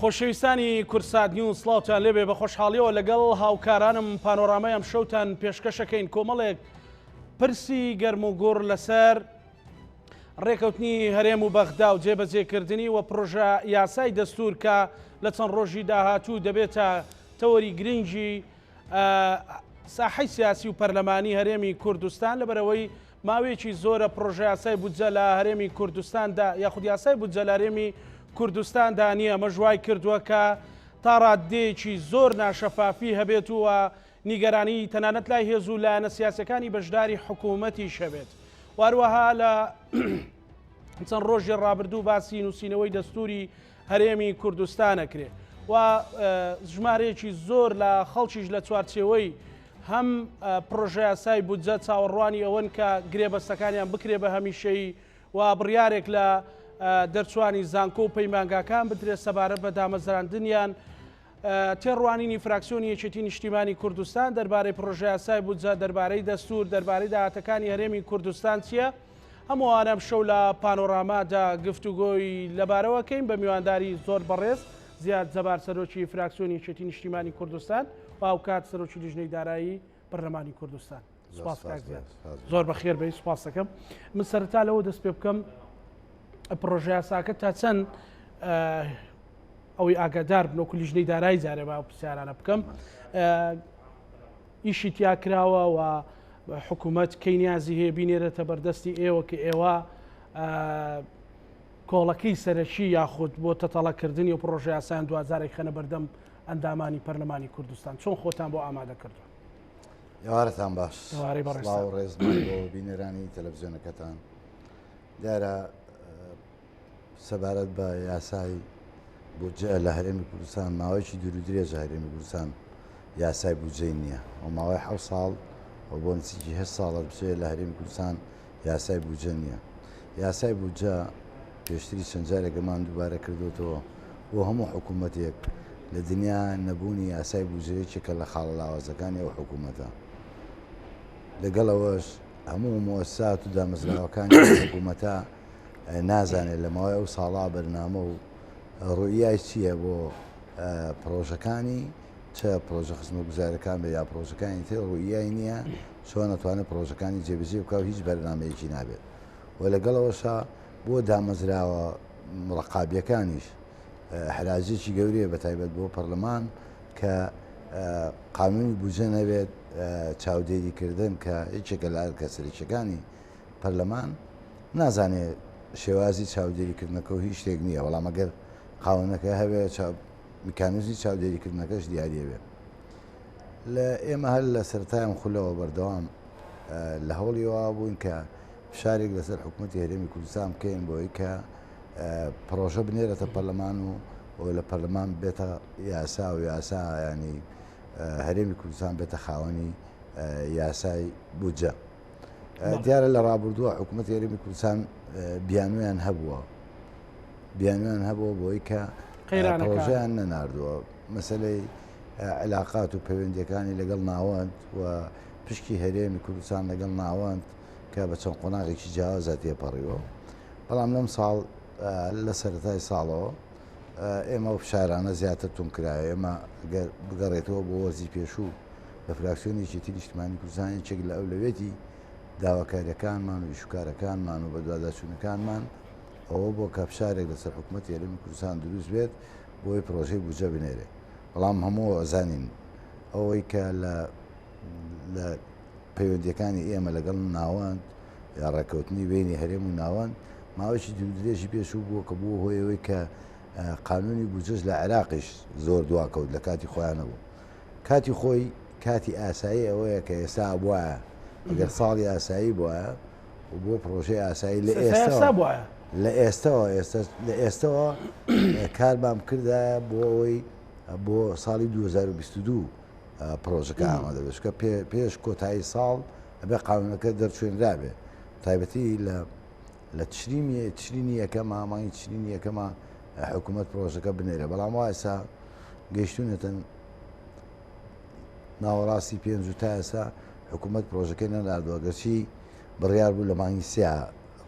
خۆشەویستانی کوردسات نیوز سڵاوتان لێبێ بە خۆشحاڵیەوە لەگەڵ هاوکارانم پانۆرامای ئەم شەوتان پێشکەشەکەین کۆمەڵێک پرسی گەرم و گوڕ لەسەر ڕێکەوتنی هەرێم و بەغدا و جێبەجێکردنی و پڕۆژە یاسای دەستور کە لە چەند ڕۆژی داهاتوو دەبێتە تەوەری گرنگی ساحەی سیاسی و پەرلەمانی هەرێمی کوردستان لەبەرئەوەی ماوەیەکی زۆرە پڕۆژەیاسای بودجە لە هەرێمی کوردستاندا یاخود یاسای بودجە لە هەرێمی کوردستاندا نییە، ئەمەش وای کردووە کە تا ڕاددەیەکی زۆر ناشەفافی هەبێت و نیگەرانی تەنانەت لای هێز و لایەنە سیاسیەکانی بەشداری حکوومەتیش هەبێت و هەروەها لە چەند ڕۆژی ڕابردوو باسی نووسینەوەی دەستوری هەرێمی کوردستان ئەکرێ و ژمارەیەکی زۆر لە خەڵکیش لە چوارچێوەی هەم پڕۆژەیاسای بودجە چاوەڕوانی ئەوەن کە گرێبەستەکانیان بکرێ بە هەمیشەیی و بڕیارێک لە دەرچوانی زانکۆ و پەیمانگاکان بدرێت سەبارەت بە دامەزراندنیان. تێڕوانینی فراکسیۆنی یەکێتی نیشتیمانی کوردستان دەربارەی پڕۆژەیاسای بودجە، دەربارەی دەستوور، دەربارەی داهاتەکانی هەرێمی کوردستان چییە؟ هەموو ئەوانە ئەمشەو لە پانۆرامادا گفتوگۆی لەبارەوە کەین بە میوانداری زۆر بەڕێز زیاد جەبار سەرۆکی فراکسیۆنی یەکێتی نیشتیمانی کوردستان و هاوکات سەرۆکی لیژنەی دارایی پەرلەمانی کوردستان. سپاس کاک زیاد. زۆر بەخێر بێی سپاس دەکەم. من سەرەتا لەوە دەست پێ بکەم پڕۆژەیاساکە تا چەند ئەوەی ئاگادار بن وەکو لیژنەی دارایی جارێ با ئەو پرسیارانە بکەم ئیشی تیا کراوە و حکوومەت کەی نیازی هەیە بینێرێتە بەردەستی ئێوە کە ئێوە کۆڵەکەی سەرەکی یاخود بۆ تەتەڵەکردنی و پڕۆژە یاسایان دوجارێک خەنە بەردەم ئەندامانی پەرلەمانی کوردستان چۆن خۆتان بۆ ئامادە کردووە؟ ئێوارەتان باش سڵاو ڕێزمان بۆ بینەرانی تەلەڤزیۆنەکەتان دیارە سەبارەت بە یاسای بودجە لە هەرێمی کوردستان ماوەیەکی دوور و درێژە هەرێمی کوردستان یاسای بودجەی نییە و ماوەی حەوت ساڵ و بۆ نزیکی هەشت ساڵە بچێت لە هەرێمی کوردستان یاسای بودجە نییە. یاسای بودجە پێشتری چەند جارێک ئەمان دووبارە کردوتەوە بۆ هەموو حکوومەتێک لە دنیا نەبوونی یاسای بودجە یەکێکە لە خاڵە لاوازەکانی ئەو حکوومەتە. لەگەڵ ئەوەش هەموو موئەسسات و دامەزراوەکانی حکوومەتە نازانێت لە ماوەی ئەو ساڵا بەرنامە و ڕوئیای چییە بۆ پڕۆژەکانی چ پڕۆژە خزمەتگوزارەکان بێت یا پڕۆژەکانی تر ڕوئیای نییە چۆن ئەتوانێت پڕۆژەکانی جێبەجێ بکا و هیچ بەرنامەیەکی نابێت و لەگەڵەوەشا بۆ دامەزراوە ڕقابیەکانیش حراجێکی گەورەیە بە تایبەت بۆ پەرلەمان کە قانونی بودجە نەبێت چاودێریکردن کە یەکێکە لە ئەرکە سەرەکیەکانی پەرلەمان نازانێ شێوازی چاودێریکردنەکە و هیچ شتێک نییە، بەڵام ئەگەر قاونەکە هەبێ میکانیزمی چاودێریکردنەکەش دیاریە بێ. لە ئێمە هەر لە سەرەتای ئەم خولەوە بەردەوام لە هەوڵی وا بووین کە فشارێک لەسەر حکوومەتی هەرێمی کوردستان بکەین بۆی کە پڕۆژە بنێرێتە پەرلەمان و لە پەرلەمان بێتە یاسا و یاسا ینی هەرێمی کوردستان بێتە خاوەنی یاسای بودجە. دیارە لە ڕابردووە حکوومەتی هەرێمی کوردستان بیانویان هەبووە بیانویان هەبووە بۆی کە پرۆژیان نەناردووە مەسلەی علاقات و پەیوەندیەکانی لەگەڵ ناوەند و پشکی هەرێمی کوردستان لەگەڵ ناوەند کە بە چەند قۆناغێکی جیاوازە تێپەڕیوە بەڵام لەم ساڵ لە سەرەتای ساڵەوە ئێمە و فشارانە زیاتر تون کرایە ئێمە گەر بگەڕێتەوە بۆ وەرزی پێشوو لە فراکسیۆنی یەکێتی نیشتمانی کوردستان یەکێک لە ئەولەویەتی داواکاریەکانمان و ئیشوکارەکانمان و بەدواداچوونەکانمان ئەوە بۆ کە فشارێک لەسەر حکوومەتی هەرێمی کوردستان دروست بێت بۆی پرۆژەی بودجە بنێرێ بەڵام هەموو ئەزانین ئەوەی کە لە لە پەیوەندیەکانی ئێمە لەگەڵ ناوەند یا ڕێککەوتنی بینی هەرێم و ناوەند ماوەیەکی دوورودرێژی پێشوو بووە کە بووە هۆی ئەوەی کە قانونی بودجەش لە عێراقیش زۆر دواکەوت لە کاتی خۆیان نەبوو. کاتی خۆی کاتی ئاسایی ئەوەیە کە ئێستا ئەبوایە ئەگەر ساڵی ئاسایی بوایە و بۆ پرۆژەی ئاسایی لە ئێستا لە ئێستەوە ئێستا لە ئێستەوە کارمان بکردایە بۆ ئەوەی بۆ ساڵی 2022 پرۆژەکە ئامادە بێت چونکە پێش کۆتایی ساڵ ئەبێ قانونەکە دەرچوێنرابێ تایبەتی لە لە تشرینی تشرینی یەکەما مانگی تشرینی یەکەما حکوومەت پرۆژەکە بنێرە بەڵام وا ئێستا گەیشتونەتە ناوەڕاستی پێنج و تا ئێستا حکوومەت پرۆژەکەی نەناردووە گەرچی بڕیار بوو لە مانگی سیا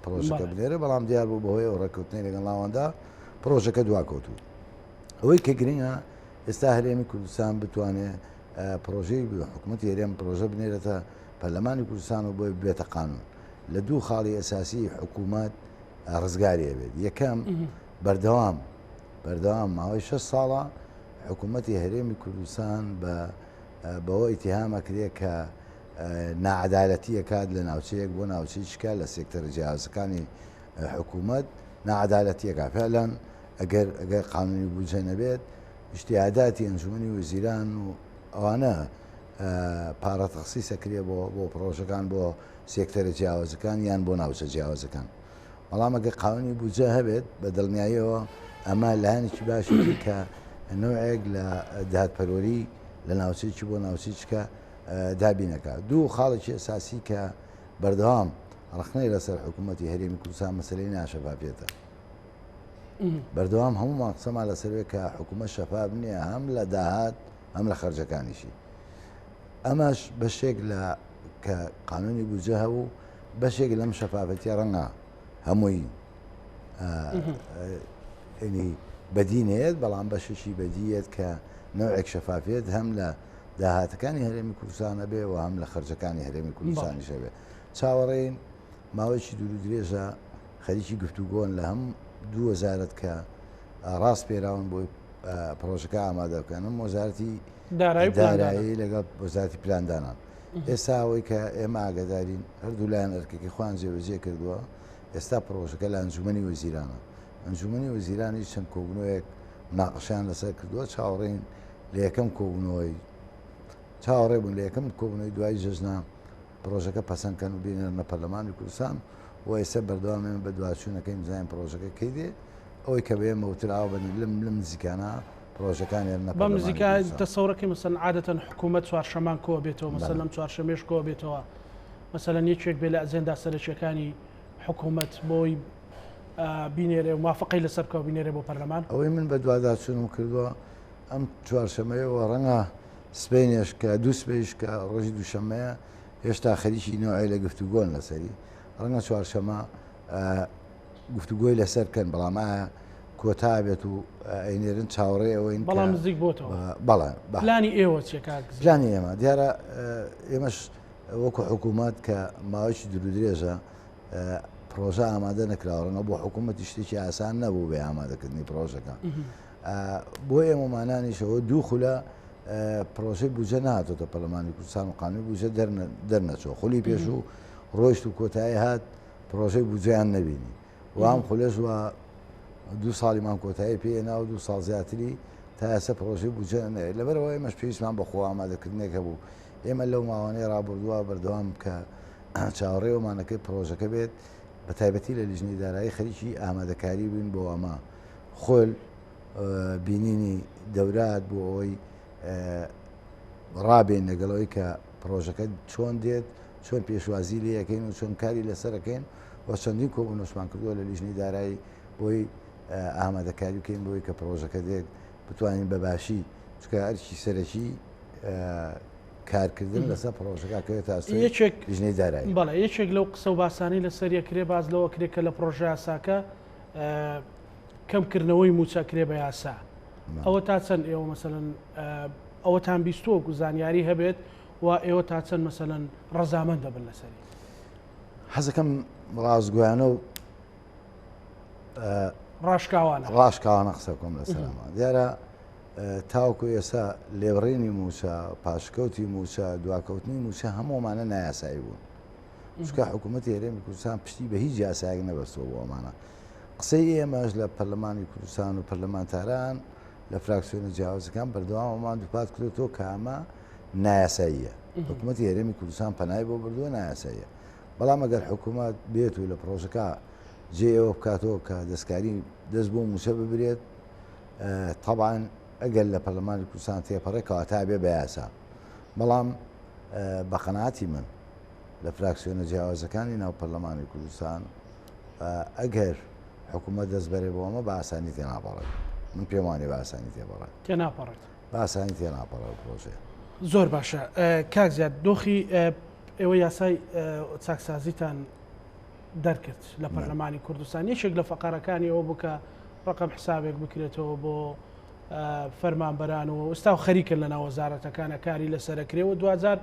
پرۆژەکە بنێرە بەڵام دیار بوو بەهۆی ئەو ڕێککەوتنەی لەگەڵ ناوەندا پرۆژەکە دواکەوتوو. ئەوەی کە گرنگە ئێستا هەرێمی کوردستان بتوانێ پرۆژەی حکوومەتی هەرێم پرۆژە بنێرێتە پەرلەمانی کوردستان و بۆی ببێتە قانون لە دوو خاڵی ئەساسی حکوومەت ڕزگاری ئەبێت یەکەم بەردەوام بەردەوام ماوەی 6 ساڵە حکوومەتی هەرێمی کوردستان بە بەوە ئیتیهام ئەکرێ کە ناعەدالەتی ئەکات لە ناوچەیەک بۆ ناوچەی چکە لە سێکتەرە جیاوازەکانی حکوومەت ناعەدالەتی ئەکات فعلەن ئەگەر ئەگەر قانونی بودجە نەبێت ئیجتیهاداتی ئەنجومەنی وەزیران و ئەوانە پارە تەخسیس ئەکرێ بۆ بۆ پڕۆژەکان بۆ سێکتەرە جیاوازەکان یان بۆ ناوچە جیاوازەکان بەڵام ئەگەر قانونی بودجە هەبێت بە دڵنیاییەوە ئەمە لایەنێکی باشێتی کە نەوعێک لە دادپەروەری لە ناوچەیەکی بۆ ناوچەی چکە دابینەکە دوو خاڵێکی ئەساسی کە بەردەوام ڕخنەی لەسەر حکوومەتی هەرێمی کوردستان مەسلەی ناشەفافیەتە بەردەوام هەموومان قسەمان لەسەروێ کە حکوومەت شەفاف نییە هەم لە داهات هەم لە خەرجەکانیشی ئەمەش بەشێک لە کە قانونی بودجە هەبوو بەشێک لەم شەفافەتیە ڕەنگە هەمووی ینی بەدی نێت بەڵام بەشێکی بەدیەت کە نەوەک شەفافێت هەم لە داهاتەکانی هەرێمی کوردستانە بێ و هەم لە خەرجەکانی هەرێمی کوردستانیشە بێ چاوەڕێین ماوەیەکی دوور و درێژە خەریکی گفتوگۆن لە هەم دوو وەزارەت کە ڕاست پێراون بۆی پرۆژەکە ئامادە بکەن هەم وەزارەتی دارایی لەگەڵ وەزارەتی پلاندانان ئێستا ئەوەی کە ئێمە ئاگادارین هەردوو لایەن ئەرکەکەی خۆیان جێبەجێ کردووە ئێستا پرۆژەکە لە ئەنجومەنی وەزیرانە ئەنجومەنی وەزیرانی چەند کۆبوونەوەیەک مناقەشەیان لەسەر کردووە چاوەڕێین لە یەکەم کۆبوونەوەی چاوەڕێ بوون لە یەکەم کۆبوونەوەی دوای جەژنە پڕۆژەکە پەسەند کەن و بینێرنە پەرلەمانی کوردستان و ئێستا بەردەوام ئێمە بەدواچوونەکەین بزانین پڕۆژەکە کەی دێ ئەوەی کە بە ئێمە وتراوە بە لەم لەم نزیکانە پڕۆژەکان ێرنە بەم پەرلەمانی نزیکە کوردستان. تەسەورەکەی مەسەلەن عادەتەن حکوومەت چوارشەمان کۆ بێتەوە مەسەلەن بەڵێ. لەم چوارشەمێش کۆ بێتەوە مەسەلەن یەکێک بێ لە ئەجێندا سەرەکیەکانی حکوومەت بۆی بینێرێ و موافقەی لەسەر بکا و بینێرێ بۆ پەرلەمان. ئەوەی من بەدواداچوونم کردووە ئەم چوارشەمەیەوە ڕەنگە سبەینێش کە دوو سبەیش کە ڕۆژی دووشەممەیە هێشتا خەریکی نەوعێ لە گفتوگۆن لەسەری ڕەنگە چوارشەمە گفتوگۆی لەسەر بکەن بەڵام ئایا کۆتا بێت و ئەینێرن چاوەڕێ ئەوەین بەڵام نزیک بۆتەوە بەڵێ پلانی ئێوە چیە کاک پلانی ئێمە دیارە ئێمەش وەکو حکوومەت کە ماوەیەکی دوورودرێژە پرۆژە ئامادە نەکراوە ڕەنگە بۆ حکوومەتی شتێکی ئاسان نەبوو بێ ئامادەکردنی پرۆژەکە بۆ ئێمەمانانیشەوە دوو خولە پرۆژەی بودجە نهاتۆتە پەرلەمانی کوردستان و قانونی بودجە دەرنەچووە خولی پێشوو ڕۆیشت و کۆتایی هات پرۆژەی بودجەیان نەبینی وام خولەش وە دوو ساڵیمان کۆتایی پێنا و دوو ساڵ زیاتری تا ئێستا پرۆژەی بودجە نەیە لەبەرەوە ئێمەش پێویستمان بە خۆ ئامادەکردنێک هەبوو ئێمە لەو ماوانەی ڕابردووە بەردەوام کە چاوەڕێوەمانەکەی پرۆژەکە بێت بە تایبەتی لە لیژنەی دارایی خەریکی ئامادەکاری بووین بۆ ئەمە خول بینینی دەورات بۆ ئەوەی ڕابێن لەگەڵەوەی کە پرۆژەکە چۆن دێت چۆن پێشوازی لێ یەکەین و چۆن کاری لەسەرەکەین و چەندین کۆبوونەوەشمان کردووە لە لیژنەی دارایی بۆی ئامادەکاری بکەین بۆی کە پرۆژەکە دێت بتوانین بە باشی چکە ئەرکی سەرەکی کارکردن لەسەر پرۆژەکە کەوێتە ئەستۆی یەکێک لیژنەی دارایی. بەڵێ یەکێک لەو قسە و باسانەی لەسەر یەکرێ باس لەوە کرێ کە لە پرۆژە یاساکە کەمکردنەوەی مووچە کرێ بە یاسا ئەوە تا چەند ئێوە مەسەلەن ئەوەتان بیستووە و زانیاری هەبێت و ئێوە تا چەند مەسەلەن ڕەزامەند دەبن لەسەری؟ حەزەکەم ڕاستگۆیانە و ڕاشکاوانە ڕاشکاوانە قسە بکەم لەسەر ئەمە دیارە تاوەکو ئێستا لێبڕینی مووچە پاشکەوتی مووچە دواکەوتنی مووچە هەموومانە نایاسایی بوون چونکە حکوومەتی هەرێمی کوردستان پشتی بە هیچ یاسایەک نەبەستەوە بۆ ئەمانە قسەی ئێمەش لە پەرلەمانی کوردستان و پەرلەمانتاران لە فراکسیۆنە جیاوازەکان بەردەواممان دووپات کردێتەوە کە ئەمە نایاساییە حکوومەتی هەرێمی کوردستان پەنای بۆ بردووە نایاساییە بەڵام ئەگەر حکوومەت بێت و لە پرۆژەکە جێ ئەوە بکاتەوە کە دەستکاری دەست بۆ مووچە ببرێت تەبعەن ئەگەر لە پەرلەمانی کوردستان تێپەڕێ کەواتە بێ بە یاسا بەڵام بە قەناعەتی من لە فراکسیۆنە جیاوازەکانی ناو پەرلەمانی کوردستان ئەگەر حکوومەت دەست بەرێ بۆ ئەمە بە ئاسانی تێناپەڕێت من پێم وانیە بە ئاسانی تێپەڕێت تێناپەڕێت بە ئاسانی تێناپەڕێت پرۆژەیە زۆر باشە کاک زیاد دۆخی ئێوە یاسای چاکسازیتان دەرکرد لە پەرلەمانی کوردستان یەکێک لە فەقەرەکانی ئەوە بوو کە ڕقم حسابێک بکرێتەوە بۆ. فەرمانبەران و ئستا و خەریکن لە ناو وەزارەتەکانە کاری لەسەرەکرێ و دواجار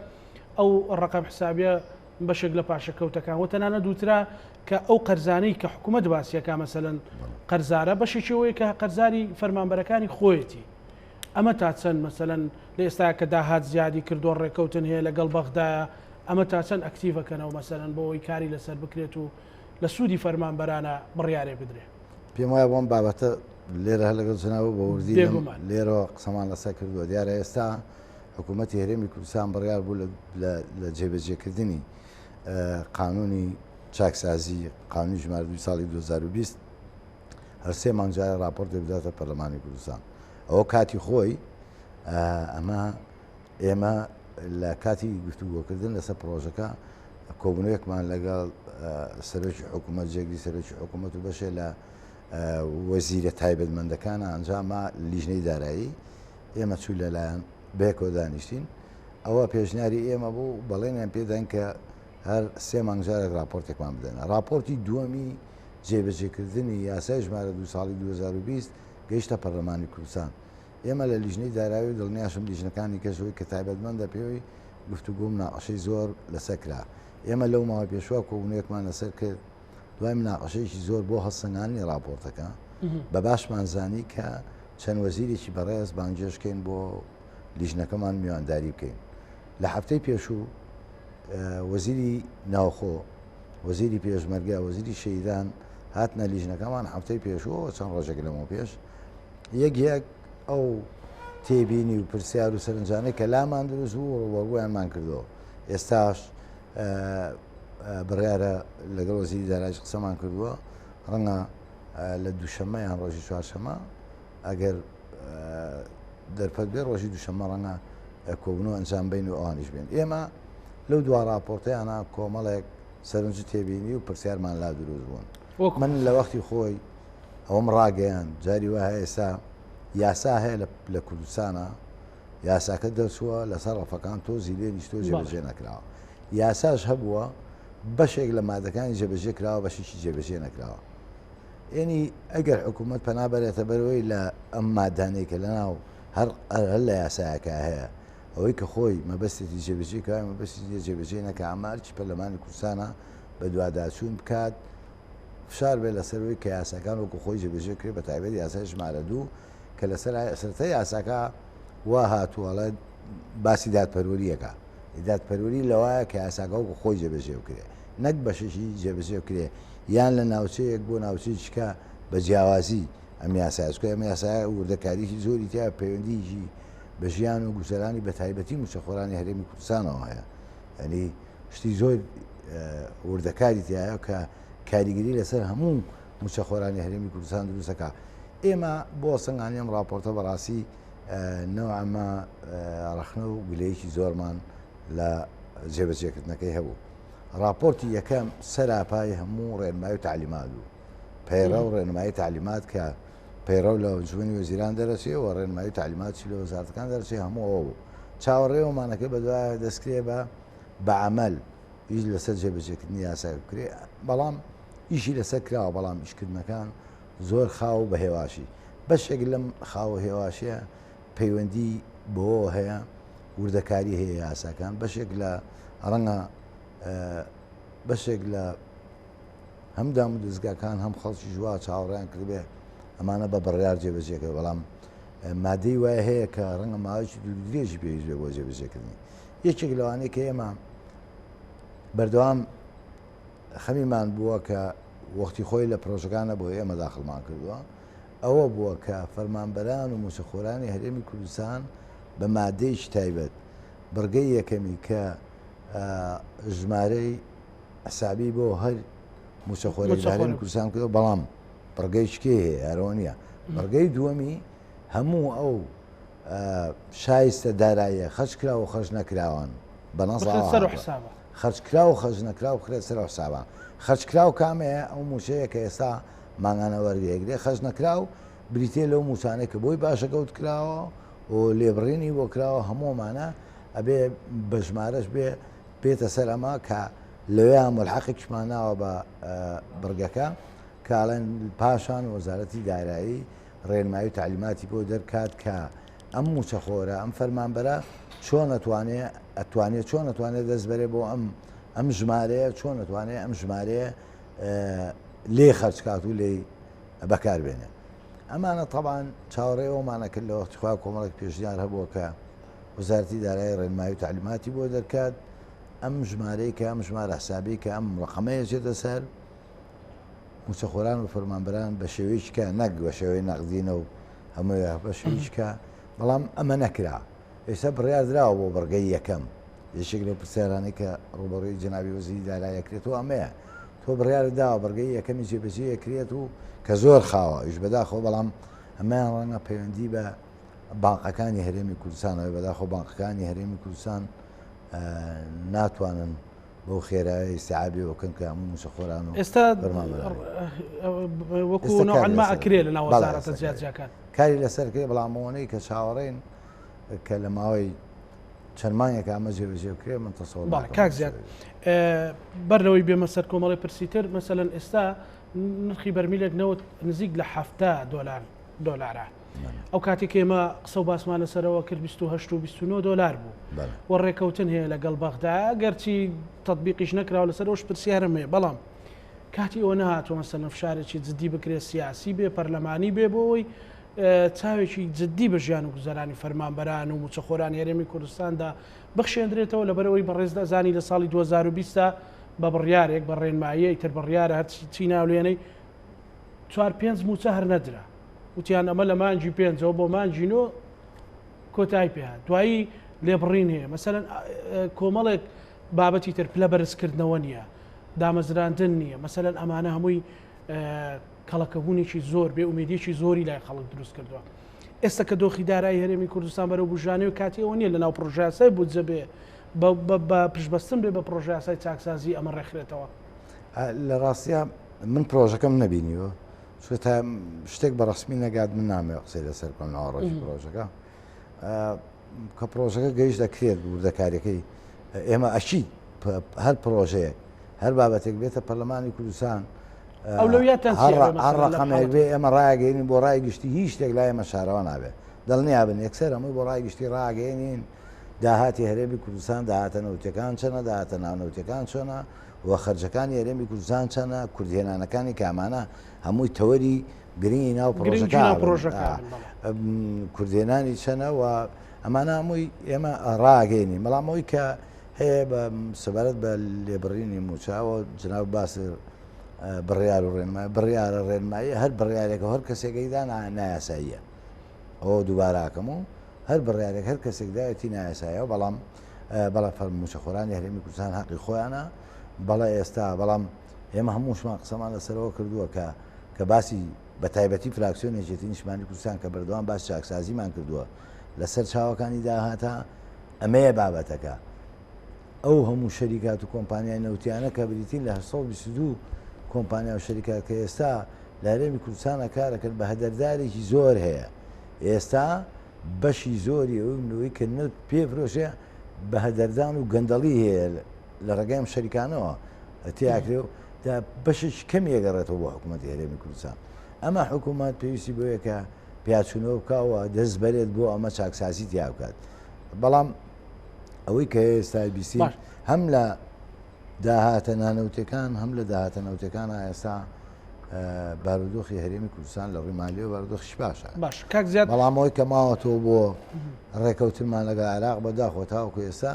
ئەو ڕقم حسابە بەشێک لە پاشەکەوتەکان و تەنانەت وترا کە ئەو قەرزانەی کە حکوومەت باسیەکە مەسەلەن قەرزارە بەشێکی ئەوەیە کە قەرزاری فەرمانبەرەکانی خۆیەتی ئەمە تا چەند مەسەلەن لە ئێستا کە داهات زیادی کردووە ڕێککەوتن هەیە لەگەڵ بەغدایە ئەمە تا چەند ئەکتیڤەکەنەوە مەسەلەن بۆ ئەوەی کاری لەسەر بکرێت و لە سوودی فەرمانبەرانە بڕیارێ بدرێ. پێم وایە بۆم بابەتە لێرە هەر لەگەڵ جەنابت بە وردی لێرەوە قسەمان لەسەر کردووە. دیارە ئێستا حکوومەتی هەرێمی کوردستان بڕیار بوو لە جێبەجێکردنی قانونی چاکسازی قانونی ژمارە دوو ساڵی 2020 هەر سێ مانگ جارە راپۆرتێک بداتە پەرلەمانی کوردستان. ئەوە کاتی خۆی ئەمە ئێمە لە کاتی گفتوگۆکردن لەسەر پرۆژەکە کۆبوونەوەیەکمان لەگەڵ سەرۆکی حکوومەت، جێگری سەرۆکی حکوومەت و بەشێ لە وەزیرە تایبەتمەندەکانە ئەنجامە لیژنەی دارایی ئێمە چوو لەلایەن بەیەکەوە دانیشتین. ئەوە پێشنیاری ئێمە بوو، بەڵێنیان پێداین کە هەر سێ مانگ جارێک راپۆرتێکمان بدەنە. راپۆرتی دووەمی جێبەجێکردنی یاسای ژمارە دوو ساڵی 2020 گەیشتە پەرلەمانی کوردستان. ئێمە لە لیژنەی دارایی و دڵنیاشم لیژنەکانی کەش ئەوەی کە تایبەتمەندە پێوەی گفتوگۆ و مناقەشەی زۆر لەسەر کرا. ئێمە لەو ماوەی پێشووە کۆبوونەوەیەکمان لەسەر کرد، دوای مناقەشەیەکی زۆر بۆ هەڵسەنگاندنی ڕاپۆرتەکە بە باشمان زانی کە چەند وەزیرێکی بەڕێز بانگێشت کەین بۆ لیژنەکەمان میوانداری بکەین. لە هەفتەی پێشوو وەزیری ناوخۆ، وەزیری پێشمەرگە، وەزیری شەهیدان هاتنە لیژنەکەمان هەفتەی پێشوو چەند ڕۆژێک لەمەو پێش یەک یەک ئەو تێبینی و پرسیار و سەرنجانەی کە لامان دروست بوو ڕووبەڕوویانمان کردەوە. ئێستاش بڕیارە لەگەڵ وەزیری دارایش قسەمان کردووە، ڕەنگە لە دووشەممە یان ڕۆژی چوارشەممە ئەگەر دەرفەت بێ ڕۆژی دووشەممە ڕەنگە کۆبوونەوە ئەنجام بین و ئەوانیش بێن. ئێمە لەو دوا راپۆرتەیانە کۆمەڵێک سەرنج و تێبینی و پرسیارمان لا دروست بوون. من لە وەختی خۆی ئەوەم ڕاگەیاند، جاری وا هەیە ئێستا یاسا هەیە لە کوردستانە، یاساکە دەرچووە لەسەر ڕەفەکان تۆزی لێ نیشتووە جێبەجێ نەکراوە. یاساش هەبووە بەشێک لە مادەکانی جێبەجێ کراوە بەشێکی جێبەجێ نەکراوە. یعنی ئەگەر حکوومەت پەنا بەرێتە بەرەوەی لە ئەم مادانەی کە لەناو هەر هەر لە یاسایەکە هەیە ئەوەی کە خۆی مەبەستێتی جێبەجێ کراوە مەبەستی نییە جێبەجێ نەکا، ئەمە ئەرکی پەرلەمانی کوردستانە بەدواداچوون بکات فشار بێت لەسەر ئەوەی کە یاساکان وەکو خۆی جێبەجێ بکرێت بە تایبەت یاسای ژمارە دوو کە لەسەر سەرەتای یاساکە وا هاتووە ئەڵێ باسی دادپەروەریەکە دادپەروەری لەوایە کە یاساکە وەکو خۆی جێبەجێ بکرێت نەک بەشێکی جێبەجێ بکرێت یان لە ناوچەیەک بۆ ناوچەیەکی کە بە جیاوازی ئەم یاسایە چونکە ئەم یاسایە وردەکاریی زۆری تیا پەیوەندیی بە ژیان و گوزەرانی بە تایبەتی مووچەخۆرانی هەرێمی کوردستانەوە هەیە یعنی شتی زۆر وردەکاری تایە کە کاریگەری لەسەر هەموو مووچەخۆرانی هەرێمی کوردستان دروستەکە ئێمە بۆ سنگانی ئەم راپۆرتە بەڕاستی نەوعەما ڕەخنە و گلەیەکی زۆرمان لە جێبەجێکردنەکەی هەبوو. راپۆرتی یەکەم سەراپای هەموو ڕێنمایی و تەعلیمات بوو. پەیڕەو ڕێنمایی تەعلیمات کە پەیڕەو لە ئەنجومەنی وەزیران دەرەچێ و ڕێنمایی و تەعلیماتیش لە وەزارەتەکان دەرەچێ هەموو ئەوە بوو. چاوەڕێوەمانەکەی بەدوایە دەستکرێ بە بە عەمەل ئیش لەسەر جێبەجێکردنی یاسای بکرێ بەڵام ئیشی لەسەر کراوە بەڵام ئیشکردنەکان زۆر خاو و بە هێواشی. بەشێک لەم خاو و هێواشیە پەیوەندی بەوەوە هەیە وردەکاری هەیە یاساکان بەشێک لە ڕەنگە بەشێک لە هەم دام و دەزگاکان هەم خەڵکی ژوا چاوەڕێیان کردبێ ئەمانە بە بڕیار جێبەجێکرد بەڵام مادەی وای هەیە کە ڕەنگە ماوەیەکی دوور درێژی پێویست بێ بۆ جێبەجێکردنی یەکێک لەوانەیە کە ئێمە بەردەوام خەمیمان بووە کە وەختی خۆی لە پرۆژەکانە بۆ ئێمە داخڵمان کردووە ئەوە بووە کە فەرمانبەران و مووچەخۆرانی هەرێمی کوردستان بە مادەیەکی تایبەت بڕگەی یەکەمی کە ژمارەی حسابی بۆ هەر مووچەخۆرێک لە هەرێمی کوردستان کردووە بەڵام بڕگەی شکێ هەیە هەرەوە نییە بڕگەی دووەمی هەموو ئەو شایستە داراییە خەرجکراو و خەرج نەکراوان بە نەزەوە خەرجکراو و خەرج نەکراو بخرێت سەر حسابە. خەرجکراو کامەیە؟ ئەو مووچەیە کە ئێستا مانگانە وەرگێگرێ. خەرج نەکراو بریتییە لەو مووچانەی کە بۆی پاشەکەوت کراوە و لێبڕینی بۆ کراوە، هەموو ئەمانە ئەبێ بە ژمارەش بێ بێتە سەر ئەمە کە لەوێیا مولحەقێکیشمان ناوە بە بڕگەکە کە ئەڵێن پاشان وەزارەتی دارایی. ڕێنمایی و تەعلیماتی بۆ دەرکات کە ئەم مووچەخۆرە، ئەم فەرمانبەرە چۆن ئەتوانێ ئەتوانێ چۆن ئەتوانێ دەست بەرێ بۆ ئەم ئەم ژمارەیە، چۆن ئەتوانێ ئەم ژمارەیە لێ خەرج کات و لێی بەکار بێنێ. ئەمانە تەبعەن چاوەڕێی ئەومانە کرد لە وەختی خۆیان کۆمەڵێک پێشنیار هەبووە کە وەزارەتی دارایی ڕێنمایی و تەعلیماتی بۆ دەرکات ئەم ژمارەی کە ئەم ژمارە حسابی کە ئەم ڕقەمەیە چێتە سەر مووچەخۆران و فەرمانبەران بە شێوەیەکی کە نەک بە شێوەی نەقدینە و هەمووی بە شێوەیەکی کە بەڵام ئەمە نەکرا ئێستا بڕیار دراوە بۆ بڕگەی یەکەم یەکێک لەو پرسیارانەی کە ڕووبەڕووی جەنابی وەزیری دارایی ئەکرێتەوە ئەمەیە تۆ بڕیارت داوە بڕگەی یەکەمی جێبەجێ ئەکرێت و کە زۆر خاوە ئیش بەداخەوە بەڵام ئەمەیان ڕەنگە پەیوەندی بە بانقەکانی هەرێمی کوردستانەوە بەداخۆ بانقەکانی هەرێمی کوردستان ناتوانن بەو خێرایە ئیستیعابی بکەن کە هەموو مووچەخۆران و ئێستا وەکو نەوعەن ما ئەکرێ لە ناو وەزارەتە جیاجیاکان کاری لەسەر کرێ بەڵام ئەوەنەی کە چاوەڕێین کە لە ماوەی چەند مانگێک ئەمە جێبەجێ بکرێ من تەسەور بەڵێ کاک زیاد بەر لەوەی بێمە سەر کۆمەڵی پرسی تر مەسەلەن ئێستا نرخی بەرمیلێک نەوت نزیک لە 70 دۆلار دۆلارە ئەو کاتێک ئێمە قسە و باسمان لەسەرەوە کرد 28 و 29 دۆلار بوو و ڕێکەوتن هەیە لەگەڵ بەغدا گەرچی تطبیقیش نەکراوە لەسەر ئەوش پرسیارم هەیە بەڵام کاتی ئەوە نەهاتووە مەسەلەن فشارێکی جددی بکرێت سیاسی بێ پەرلەمانی بێ بۆ ئەوەی چاوێکی جددی بە ژیان و گوزەرانی فەرمانبەران و مووچەخۆرانی هەرێمی کوردستاندا بخشێندرێتەوە لەبەرئەوەی بەڕێز دەزانی لە ساڵی 2020 دا بە بڕیارێک بە ڕێنماییە ئیتر بڕیارە هەر چی ناولێنەی چوار پێنج مووچە هەر نەدرا وتیان ئەمە لە مانگی پێنجەوە بۆ مانگی نۆ کۆتایی پێهات دوایی لێبڕین هەیە مەسەلەن کۆمەڵێک بابەتی تر پلە بەرزکردنەوە نییە دامەزراندن نییە مەسەلەن ئەمانە هەمووی کەڵەکەبوونێکی زۆر بێ ئومێدیەکی زۆری لای خەڵک دروست کردووە. ئێستا کە دۆخی دارایی هەرێمی کوردستان بەرەو بوژانەوە کاتی ئەوە نییە لەناو پڕۆژەیاسای بودجە بێ بە پشتبەستن بێ بە پڕۆژەیاسای چاکسازی ئەمە ڕێکخرێتەوە. لە ڕاستیا من پرۆژەکەم نەبینیوە چونکە تا شتێک بە ڕەسمی نەگات من نامەوێت قسەی لەسەر بکەم ناوەڕۆکی پرۆژەکە کە پرۆژەکە گەیشت دەکرێت وردەکاریەکەی ئێمە ئەکید هەر پرۆژەیەک هەر بابەتێک بێتە پەرلەمانی کوردستان هەر ڕقەمێک بێ ئێمە ڕاگەێنین بۆ ڕای گشتی هیچ شتێک لای ئێمە شارەوە نابێت دڵنیابن یەکسەر هەمووی بۆ ڕای گشتی ڕاگەێنین داهاتی هەرێمی کوردستان داهاتە نەوتەکان چەنە داهاتە ناونەوتەکان چۆنە و خەرجەکانی هەرێمی کوردستان چەنە کوردهێنانەکانی کامانە هەمووی تەوەری گرنگی ناو پرۆژەکە کوردهێنانی چەنە و ئەمانە هەمووی ئێمە ڕاگەێنین بەڵام ئەوی کە هەیە بە سەبارەت بە لێبڕینی مووچە ئەوە جناب باسی بڕیار و ڕێنمایی بڕیارە ڕێنمایی هەر بڕیارێکە هەر کەسێکەیدا نایاساییە ئەوە دووباراکەم و هەر بڕیارێک هەر کەسێک داوێتی نایاسایە بەڵام بەڵێ فەرم مووچەخۆرانی هەرێمی کوردستان حەقی خۆیانە بەڵێ ئێستا بەڵام ئێمە هەمووشمان قسەمان لەسەرەوە کردووە کە کە باسی بە تایبەتی فراکسیۆنی یەکێتی نیشتمانی کوردستان کە بەردەوام باس چاکسازیمان کردووە لەسەر چاوەکانی داهاتە ئەمەیە بابەتەکە. ئەو هەموو شەریکات و کۆمپانیای نەوتیانە کە بریتین لە 822 کۆمپانیا و شەریکات کە ئێستا لە هەرێمی کوردستانە کارەکەن بە هەدەردارێکی زۆر هەیە ئێستا بەشی زۆری ئەو نوێی کە نەوت پێفرۆشێ بە هەدەردان و گەندەڵی هەیە لە ڕێگای ئەم شەریکانەوە تیاکرێ و تا بەشێکی کەمی ئەگەڕێتەوە بۆ حکوومەتی هەرێمی کوردستان ئەمە حکوومەت پێویستی بۆیە کە پیاچوونەوە بکا و دەست بەرێت بۆ ئەمە چاکسازی تیا بکات بەڵام ئەوەی کە ئێستا بیسی هەم لە داهاتە نانەوتەکان هەم لە داهاتە نەوتەکان ئێستا بارودۆخی هەرێمی کوردستان لە ڕووی مالیەوە بارودۆخیش باشە باش کاک زیاد بەڵام ئەوەی کە ماوەتەوە بۆ ڕێکەوتنمان لەگەڵ عێراق بەداخەوە تاوەکو ئێستا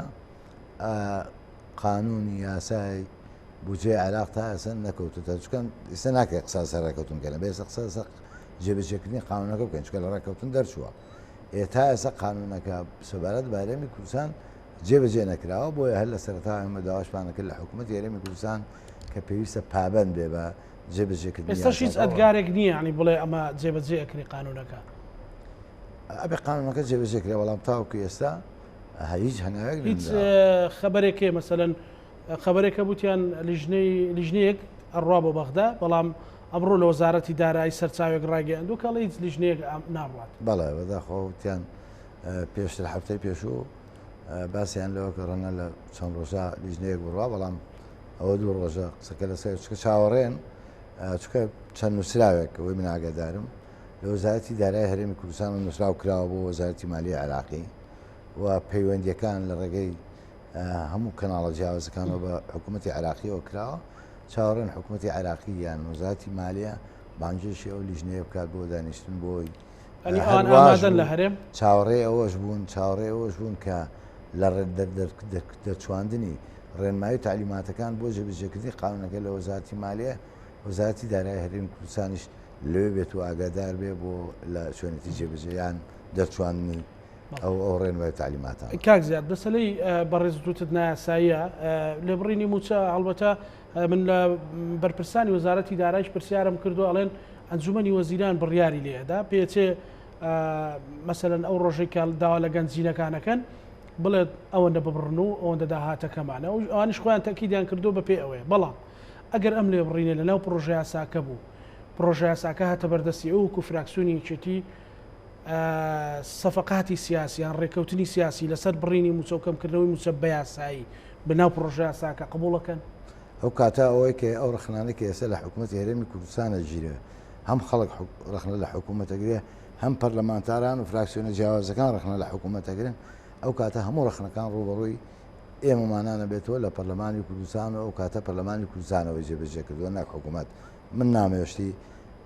قانونی یاسای بودجەی عێراق تا ئێستا نەکەوتوتە چکە ئێستا ناکرێت قسە لەسەر ڕێکەوتن بکەن بێ ئێستا قسە لەسەر جێبەجێکردنی قانونەکە بکەن چکە لە ڕێکەوتن دەرچووە ئێ تا ئێستا قانونەکە سەبارەت بە هەرێمی کوردستان جێبەجێ نەکراوە بۆیە هەر لە سەرەتا ئێمە داواشمان کرد لە حکوومەتی هەرێمی کوردستان کە پێویستە پابەند بێ بە جێبەجێکردنی ئێستاش هیچ ئەدگارێک نییە ینی بڵێ ئەمە جێبەجێ ئەکری قانونەکە ئەبێ قانونەکە جێبەجێ کرێ بەڵام تاوەکو ئێستا هیچ هەنگاوێک هیچ خەبەرێک هەیە مەسەلەن خەبەرێک هەبووتیان لیژنەی لیژنەیەک ئەڕوا بۆ بەغدا بەڵام ئەمڕۆ لە وەزارەتی دارایی سەرچاوێک ڕایگەیاندوو کە هیچ لیژنەیەک ناڕوات. بەڵێ بەداخەوە وتیان پێشتر هەفتەی پێشوو باسیان لەوە کە ڕەنگە لە چەند ڕۆژە لیژنەیەک بڕوا بەڵام ئەوە دوو ڕۆژە قسەکە لەسەر چکە چاوەڕێن چکە چەند نووسراوێک ئەوەی من ئاگادارم لە وەزارەتی دارای هەرێمی کوردستان و نووسراو کراوە بۆ وەزارەتی مالی عێراقی و پەیوەندیەکان لە ڕێگەی هەموو کەناڵە جیاوازەکانەوە بە حکوومەتی عێراقیەوە کراوە چاوەڕێن حکوومەتی عێراقی یان وەزارەتی مالیە بانگێشی ئەو لیژنەیە بکات بۆ دانیشتن بۆی لە هەرێم چاوەڕێ ئەوەش بوون چاوەڕێ ئەوەش بوون کە لە دەرچواندنی ڕێنمایی و تعلیماتەکان بۆ جێبەجێکردنی قانونەکە لە وەزارەتی مالیە وەزارەتی دارایی هەرێمی کوردستانیش لەوێ بێت و ئاگادار بێ بۆ لە چۆنێتی جێبەجێیان دەرچواندنی ئەو ئەو ڕێنمای تەعلیماتانە. کاک زیاد مەسەلەی بەڕێز وتت نایاساییە لێبڕینی مووچە هەڵبەتە من لە بەرپرسانی وەزارەتی دارایش پرسیارم کردو ئەڵێن ئەنجومەنی وەزیران بڕیاری لێدا پێچێ مەسەلەن ئەو ڕۆژەی کە داوا لە گەنجینەکانەکەن بڵێت ئەوەندە ببڕن و ئەوەندە داهاتەکەمانە و ئەوانیش خۆیان تەکیدیان کردو بە پێ ئەوەیە بەڵام ئەگەر ئەم لێبڕینە لەناو پڕۆژەیاساکە بوو پڕۆژەیاساکە هاتە بەردەستی ئەو وەکو فراکسیۆنی یەکێتی سەفەقاتی سیاسی یان ڕێککەوتنی سیاسی لەسەر بڕینی مووچە و کەمکردنەوەی مووچە بە یاسایی بە ناو پڕۆژەیاساکە قبوڵەکەن؟ ئەو کاتە ئەوەی کە ئەو ڕەخنانەی کە ئێستا لە حکوومەتی هەرێمی کوردستان ئەگیرێ هەم خەڵک ڕەخنە لە حکوومەت ئەگرێ هەم پەرلەمانتاران و فراکسیۆنە جیاوازەکان ڕەخنە لە حکوومەت ئەگرن ئەو کاتە هەموو ڕەخنەکان ڕووبەڕووی ئێمەمانان ئەبێتەوە لە پەرلەمانی کوردستان و ئەو کاتە پەرلەمانی کوردستانەوەی جێبەجێ کردووە ناک حکوومەت من نامەوێ شتی